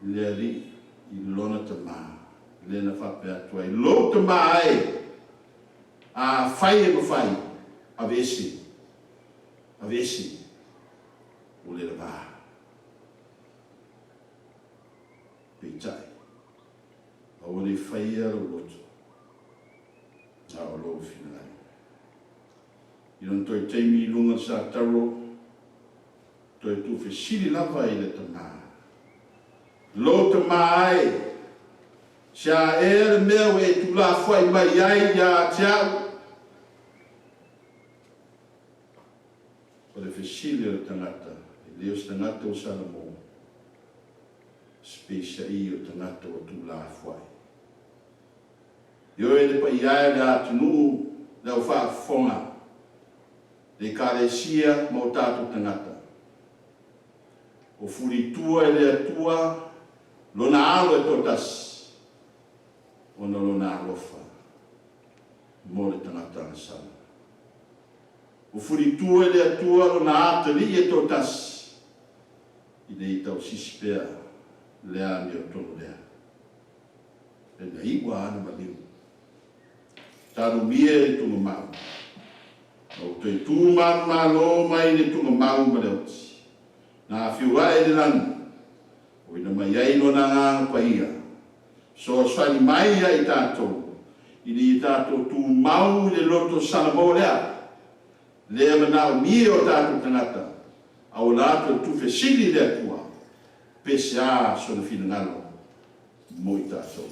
le Alii i lona tama, lea na faapea atu ai, Lou tama e, afai e mafai, aveese, aveese, ua le lavā. Peitai, aua le faia lou loto, a o lou finagalo. I lona toe taimi i luga o le satauro, toe tuufesili lava i le Tama, Lou Tama e, se a ea le mea ua e tuulafoai mai ai ia te au? O le fesili a le tagata, e le o se tagata ua salamo, se peisaʻi o le tagata ua tuulafoai. Ioe le paia e o le atunuu, le au faafofoga, le Ekalesia ma o tatou tagata. O fulitua e le Atua Lona Alo e toatasi, ona o Lona alofa mo le tagata agasala. Ua fulitua e le Atua Lona atalii e toatasi, ina ia tausisi pea le amiotonu lea. Ina iu a ana maliu. Talomia e le tugamau. Ma ua toe tu manumalo mai le tugamau ma le oti. Na afio ae i le lagi, oina mai ai Lona Agaga Paia, fesoasoani mai ia i tatou, ina ia tatou tumau i le loto salamo lea, lea manaomia e o tatou tagata, auala atu e le tuufesili i le Atua, pe sea sona finagalo mo i tatou.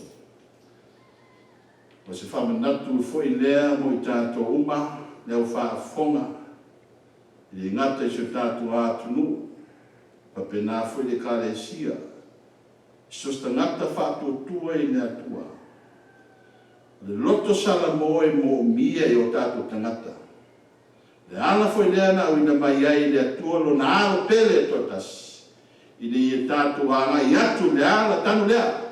O se faamanatu foi lea mo i tatou uma le au faafofoga, e le gata i si o tatou atunuu, faapena foi le Ekalesia, i so o se tagata faatuatua i le Atua. O le loto salamo e moomia e o tatou tagata. O le ala foi lea na auina mai ai e le Atua Lona Alo pele e toatasi, ina ia tatou agai atu i le ala tanu lea,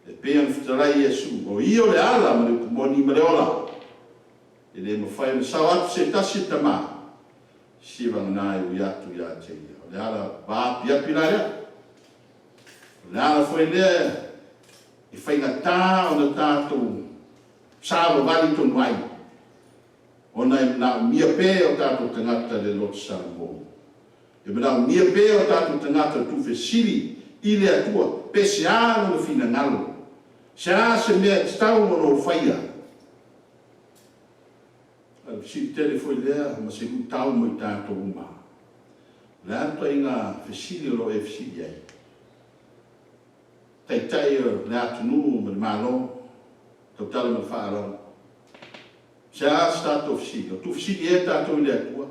e pei ona fetalai Iesu, O Ia o le ala ma le upu moni ma le ola. E le mafai ona sao atu se tasi e Tama, sivagana e ui atu ia te Ia. O le ala vaapiapi la lea. O le ala foi lea e faigata ona tatou savavali tonu ai, ona e manaomia pea e o tatou tagata le loto salamo. E manaomia pea e o tatou tagata le tuufesili i le Atua, pe sea lona finagalo, sea se mea e tatau ona ou faia. A o le fesili tele foi lea ma se luitau mo i tatou uma, o le a le ituaiga fesili o lo o e fesili ai? Taitai o le atunuu ma le Malo, tautala ma le faaaloalo. Se a se tatou fesili? O tuufesili ea tatou i le Atua?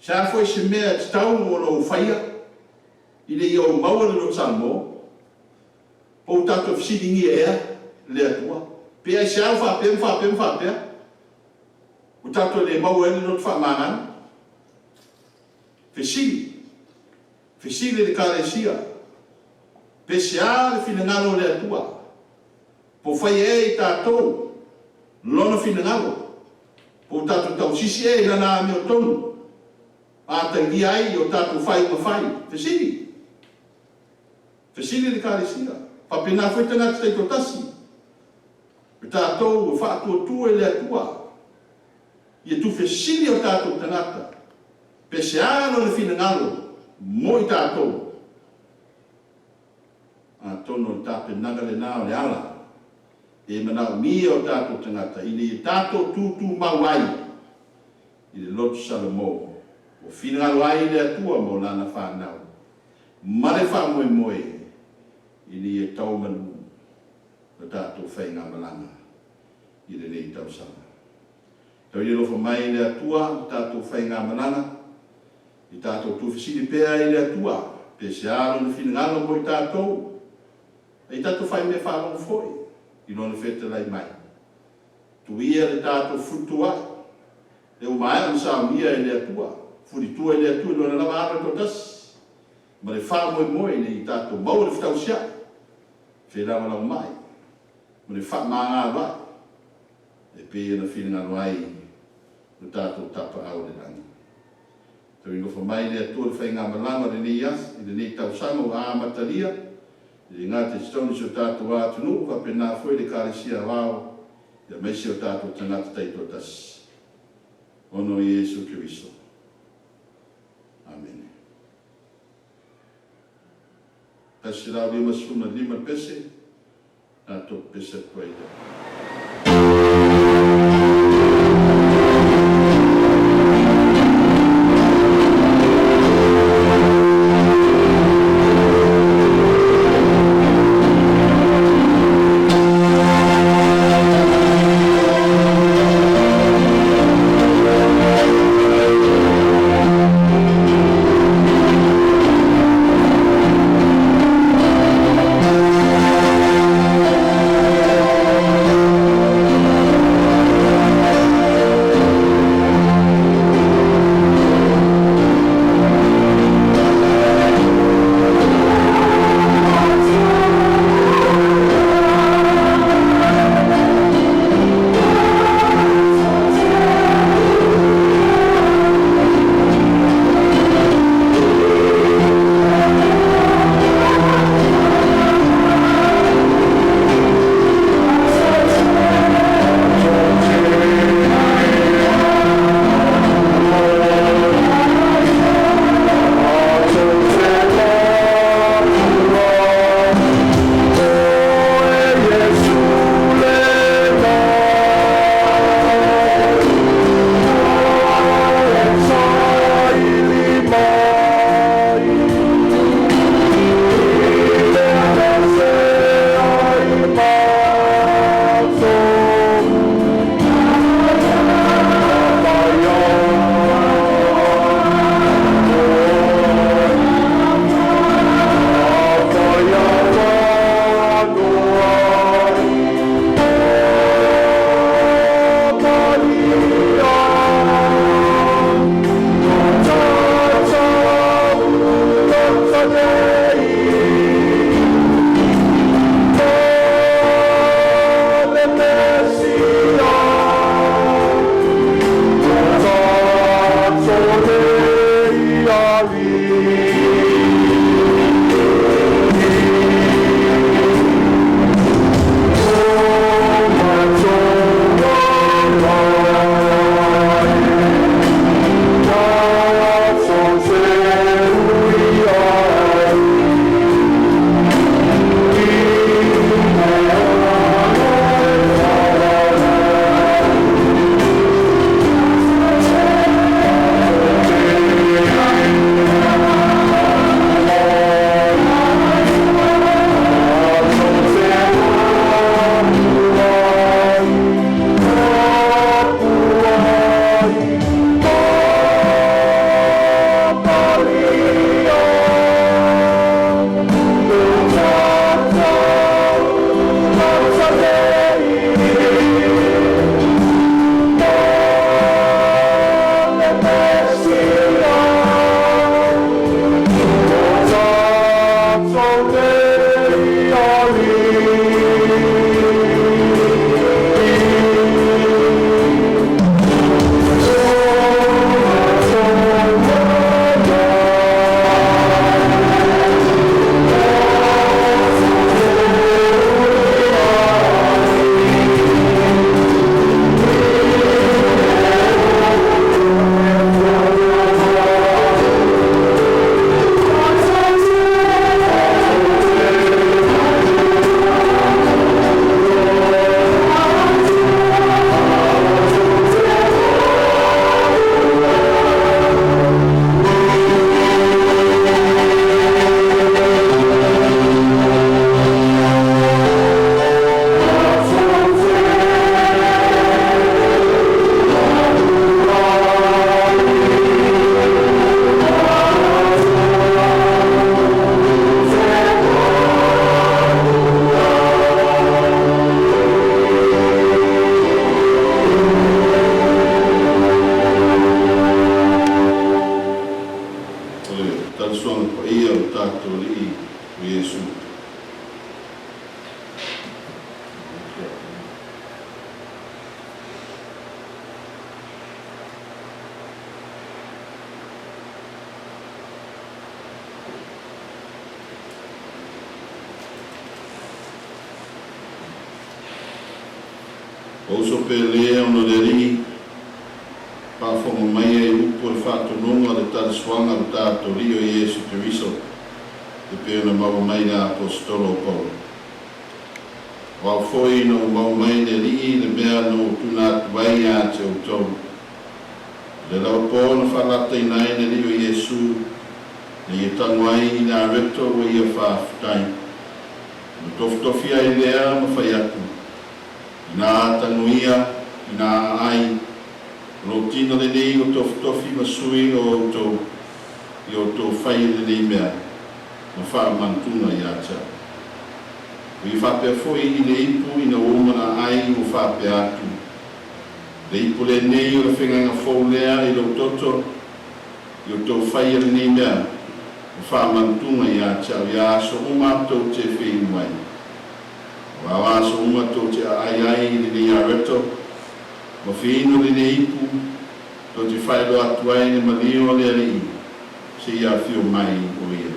Se a foi se mea e tatau ona ou faia ina ia ou maua le loto Samoa? Po ua tatou fesiligia ea le Atua? Pe aisea ua faapea ma faapea ma faapea? Ua tatou le maua ai le loto faamagalo? Fesili. Fesili le Ekalesia, Pe sea le finagalo o le Atua? Po fai ea i tatou Lona finagalo? Po ua tatou tausisi ea i Lana amiotonu ma atagia ai i o tatou faaiuga fai? Fesili. Fesili le Ekalesia. Faapena foi tagata taitoatasi, o tatou e faatuatua i le Atua ia tuufesili o tatou tagata, pe sea Lona finagalo mo i tatou. Atonu o le tapenaga lena o le ala e manaomia o tatou tagata ina ia tatou tutumau ai i le loto Salamo ua finagalo ai le Atua mo Lana fanau ma le faamoemoe ina ia tau manu la tatou faigamalaga i lenei tausaga. Tau ia alofa mai le Atua le tatou faigamalaga I tatou tuufesili pea i le Atua, pe sea Lona finagalo mo i tatou, a i tatou faimea faalogo foi i Lona fetalai mai. Tuia le tatou futuaʻi, lea ua maea ona saunia e le Atua, fulitua e le Atua i Lona lava Alo e toatasi, ma le faamoemoe ina ia tatou maua le fetausiaʻi, felagolagomai, ma le faamagaloaʻi, e pei ona finagalo ai lo tatou Tapaau i le Lagi. Tau nofo mai le Atua i le faigamalaga o lenei aso, i lenei tausaga ua amatalia, e le gata i totonu i si o tatou atunuu, faapena foi le Ekalesia Aoao, aemaise o tatou tagata taitoatasi. Ona o Iesu Keriso. Amene. 155 le pese, tatou pepese atu ai lea. Ou uso pele ona o le Alii, faafofoga maia i upu o le faatonuga o le talesuaga a lo tatou Alii o Iesu Keriso e pei ona maua mai i le Aposetolo o Paulo. O au foi ina ua maua mai i le Alii le mea na ou tuuina atu ai ia te outou, i le lava po na faalataina ai le Alii o Iesu, na ia tago ai i le areto ua ia faafetai, ona tofitofi ai lea ma fai atu, Ina a tagoia, ina a ai, o lou tino lenei ua tofitofi ma sui o outou, ia outou faia lenei mea ma faamanatuga ia te au. Ua ia faapea foi i le ipu ina ua uma ona ai ua faapea atu, Le ipu lenei o le feagaiga fou lea i lou toto, ia outou faia lenei mea ma faamanatuga ia te au i aso uma tou te feinu ai. Aua o aso uma tou te aai ai i lenei areto ma feinu lenei ipu, tou te faailoa atu ai le maliu o le Alii seia afio mai o ia.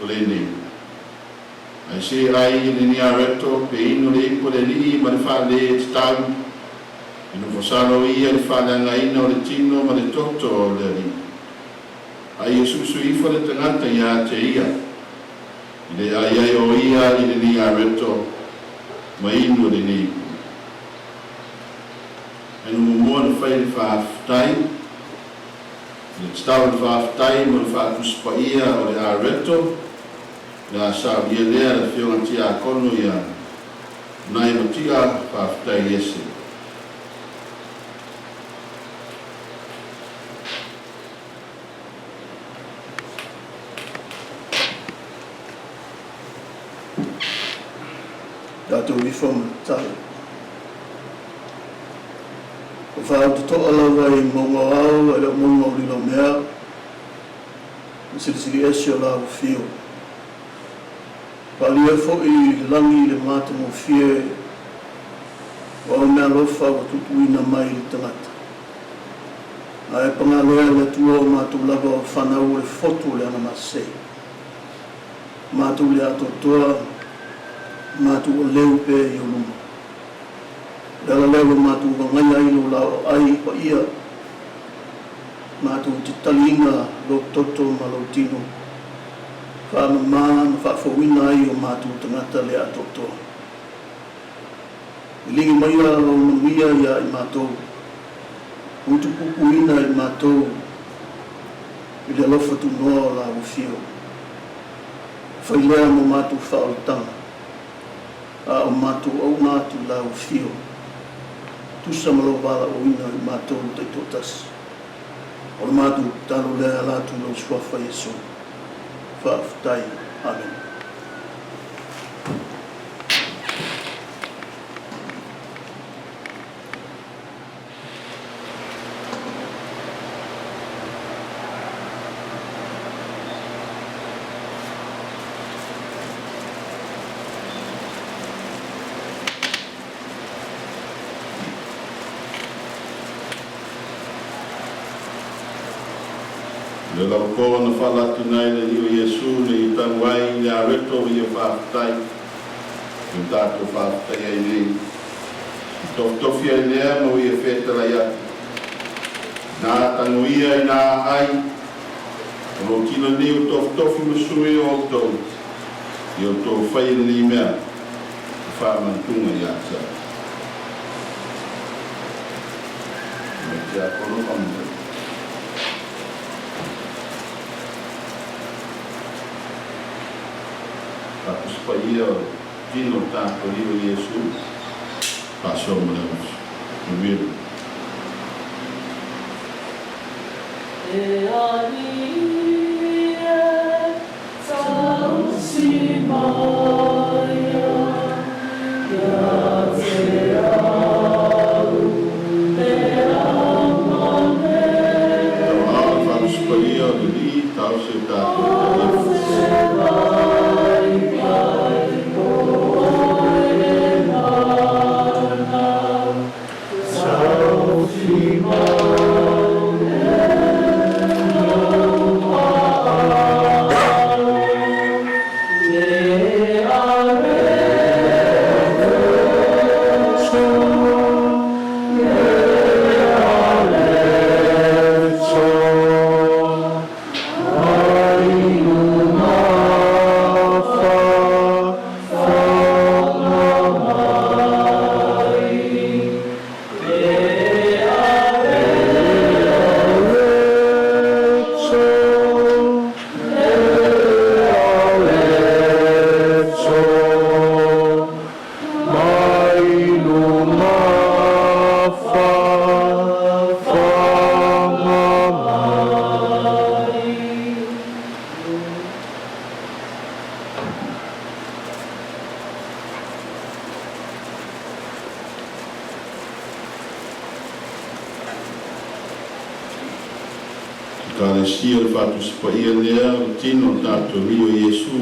O lenei. Ae se ai i lenei areto pe inu le ipu a le Alii ma le faale tatau, e nofo salo ia i le faaleagaina o le tino ma le toto o le Alii. A ia suisui ifo le tagata ia te ia, i le ai ai o ia i lenei areto ma inu lenei ipu. Ae na muamua ona fai le faafetai, i le tatau o le faafetai mo le Faatusi Paia o le areto, o le a saunia lea e le Afioga Tiakono ia Nai Matia. Faafetai ese. Tatou ifo ma tatalo. Ua faaautotoa lava i mauga o ao ae le o mauga o Lilaomea, ma silisili ese o la ua fio. Faaalia foi i le lagi le matagofie o au meaalofa ua tuutuuina mai i le tagata. Ae paga lea le Atua o matou lava o fanau o le fotu o le Agamasei. Matou le atoatoa, matou oleu pea i ou luma. O le ala lea ua matou vagaia ai lou laoai paia, matou te taliina lou toto ma lou tino, faamama ma faafouina ai o matou tagata le atoatoa. Liligi maia lou manuia ia i matou, utupupuina i matou i le alofa tunoa o la ua fio. Fai lea mo matou faaolataga, a o matou auna atu i la ua fio, tusa ma lou valaauina i matou taitoatasi. O le matou tatalo lea e ala atu i lou Suafa Iesu. Faafetai. Amene. I le lava po na faalatiina ai le Alii o Iesu na ia tago ai i le areto o ia faafetai, e o tatou faafetai ai nei. I tofitofi ai lea ma ua ia fetalai atu, Ina tago ia ina aai, o lou tino lenei ua tofitofi ma sui o outou, ia outou faia lenei mea ma faamanatuga ia te au. Mai Tiakono Faamanuia. Faapusi paia o le tino o le tatou Alii o Iesu, faasoa ma le auuso. Manuia le. E Alii e, tausi maia, ia te au e aumane. Tauaao le Faapusi Paia o le Alii, tausi o tatou Talifu. Ekalesia o le Faatusi Paia lea o le Tino o le tatou Alii o Iesu,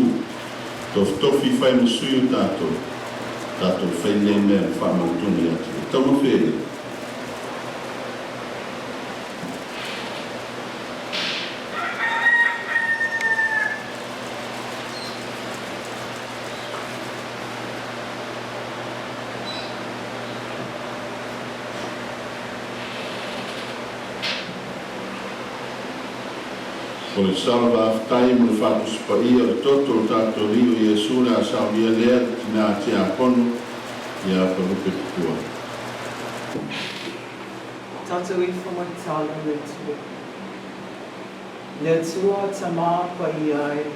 tofutofi fai ma sui o tatou, tatou fai lenei mea ma faamautuga ia te Ia. Taumafe e. O le sala faafetai mo le Faatusi Paia o le Toto o le tatou Alii o Iesu o le a saunia lea e le tina tiakono ia Palupe Tupua. Tatou ifo ma tatalo i le Atua. Le Atua Tama Paia e, e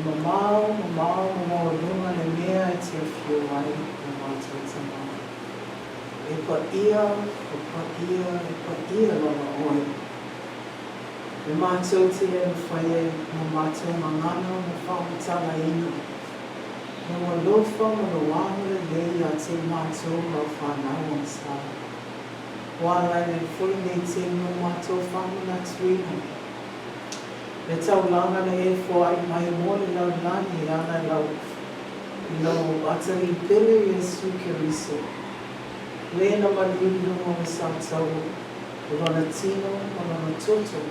mamao, mamao ma maualuga le mea e te afio ai, o matou Tama. E paia, e paia, e paia lava Oe. E matou te le mafai e ma matou gagana ma faamatalaina Lou alofa ma Lou agalelei ia te matou lau fanau agasala. Ua alaina ai foi nei taimi o matou faamanatuina le taulaga na e foai mai mo le lalolagi e ala i lau i lou Atalii pele Iesu Keriso, le na maliu i luga o le sataua, o lona tino ma lona toto,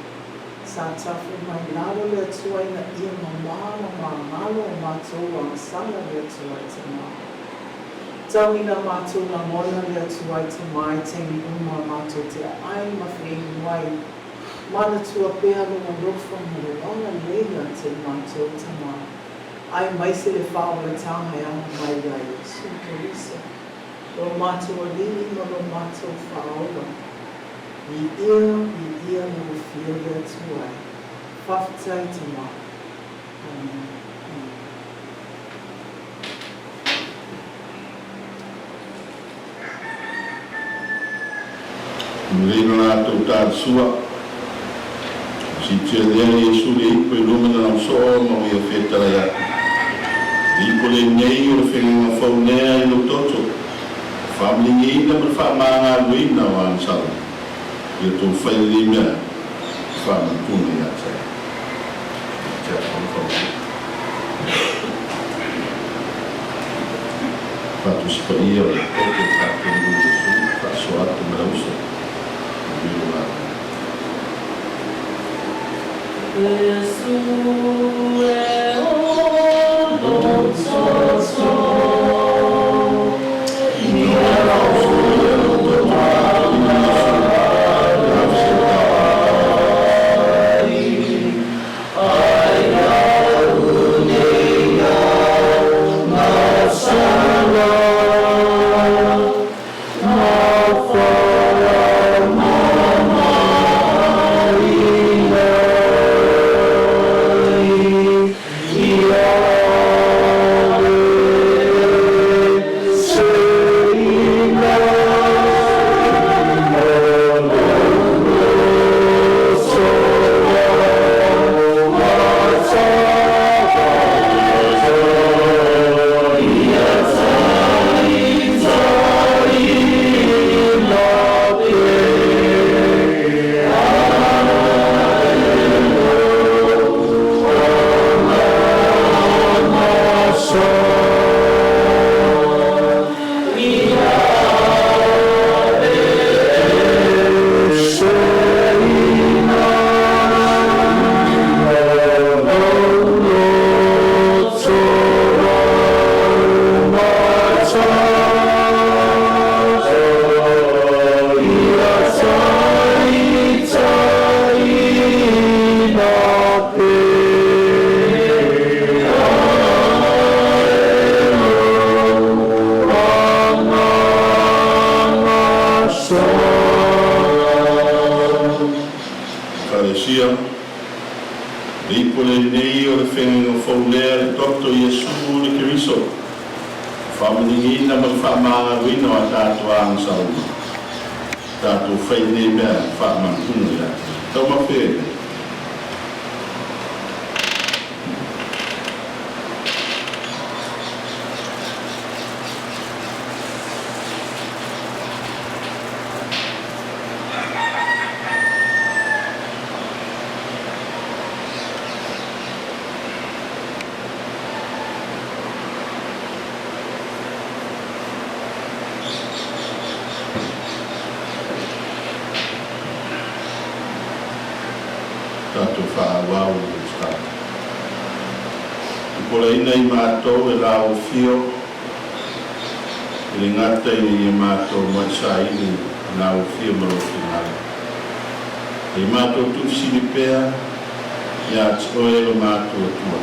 sa tafe mai lalo le Atua ina ia mamā ma māgalo o matou agasala le Atua i Tamā. Tau ina matou lagona le Atua i Tamā i taimi uma matou te aai ma feinu ai, manatua pea lou alofa ma lou agalelei ia te matou Tamā. Aemaise le faaolataga e ala mai iā Iesu Keriso, lo matou Alii ma lo matou Faaola. Viia, viia lou afio le Atua e. Faafetai Tama. Amene. Amene. Lelei lo latou talasua. Siitia lea Iesu le ipo i luma na lausoo ma ua ia fetalai atu. Le ipo lenei o le fegaga fou lea i lou toto, faamaligiina ma le faamagaloina o agasala ia tou fai lenei mea i faamanatuga ia te au. Ia te au fau. Faatusi Paia o le Toto o tatou Alii Iesu, faasoa atu ma le uso, manuia lo latou. Iesu e o lou toto. Faatusi Paia o le Toto o tatou Alii Iesu, ave se Ekalesia, le ipo lenei o le feagaiga fou lea le Toto Iesu le Keriso, faamaligiina ma le faamagaloina o a tatou agasala uma. Tatou fai lenei mea faamanatuga ia te Ia. Taumafe e. Tatou faaauau i le tatalo. Tupolaina i matou e la ou afio, e le gata ina ia matou muai saili i la ou afio ma lou finagalo, a ia matou tuufesili pea ia te oe lo matou Atua,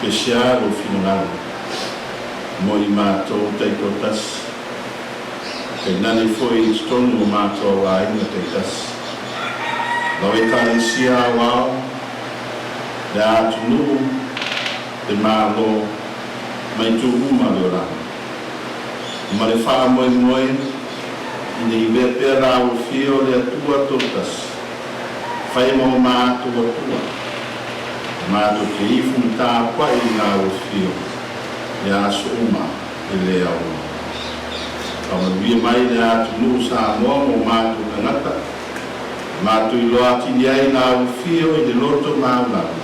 pe sea lou finagalo mo i matou taitoatasi, tainane foi i totonu o matou aiga taitasi, lau Ekalesia Aoao, le atunuu, le Malo, ma itu uma o le olaga. Ma le faamoemoe ina ia avea pea la ou afio le Atua Toatasi, fai ma o matou Atua, matou te ifo ma tapuai i la ou afio i aso uma e le aoina. Faamanuia mai le atunuu Samoa ma o matou tagata, matou iloa atili ai la ou afio i le loto maualalo,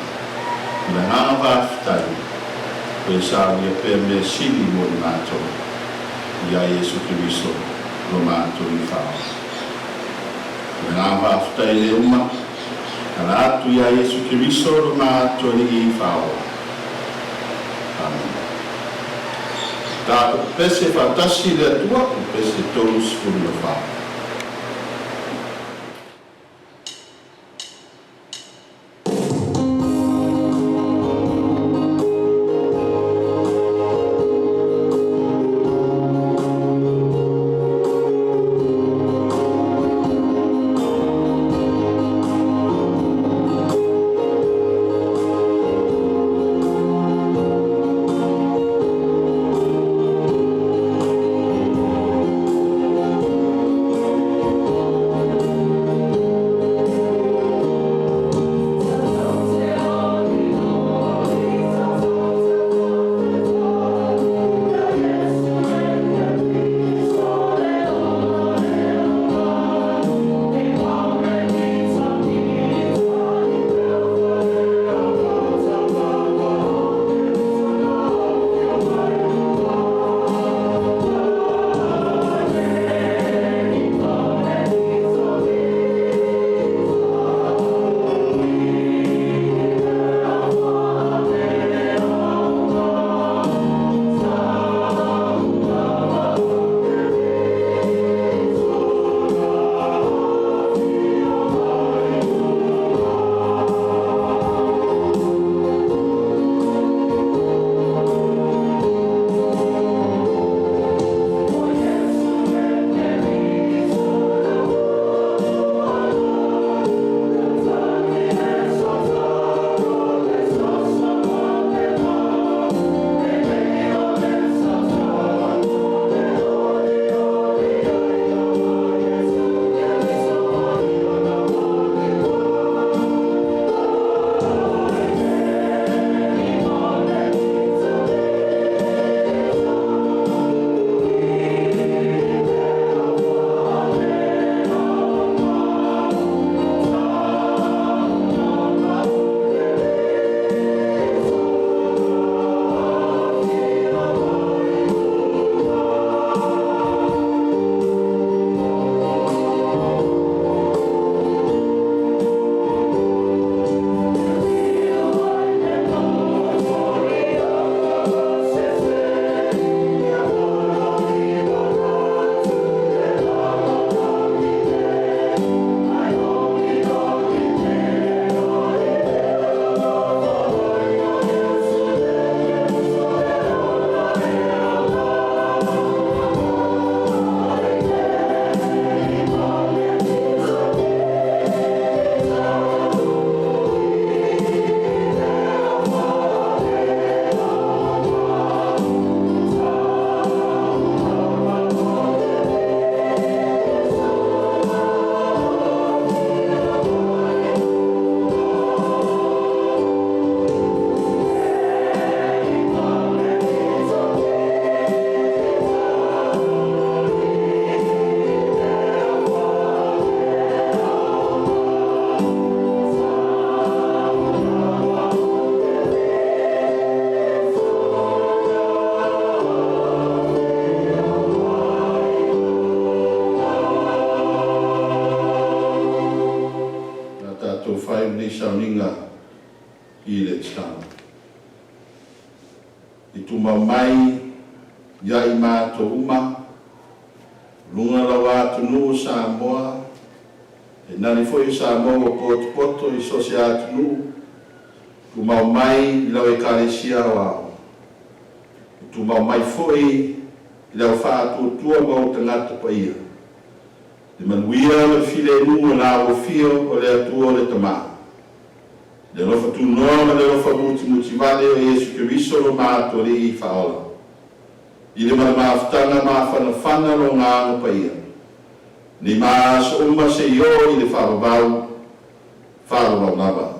ma le agaga faafetai, ua e saunia pea mea sili mo i matou, ia Iesu Keriso lo matou Alii Faaola. O le agaga faafetai le uma, ala atu ia Iesu Keriso lo matou Alii Faaola. Amene. Tatou pepese faatasi i le Atua, pepese 34. lenei sauniga i le tatalo. I tumau mai ia i matou uma, luga o lau atunuu o Samoa, tainane foi o Samoa ua potopoto i so o se atunuu, tumau mai i lau Ekalesia Aoao, tumau mai foi i le au faatuatua ma ou tagata paia, le manuia ma le filemu o le Afio o le Atua le Tama, le alofa tunoa ma le alofa mutimutivale o Iesu Keriso lo matou Alii Faaola, i le ma le mafutaga mafanafana o Lona Agaga Paia, nei ma aso uma seia oo i le faavavau, faavavau lava.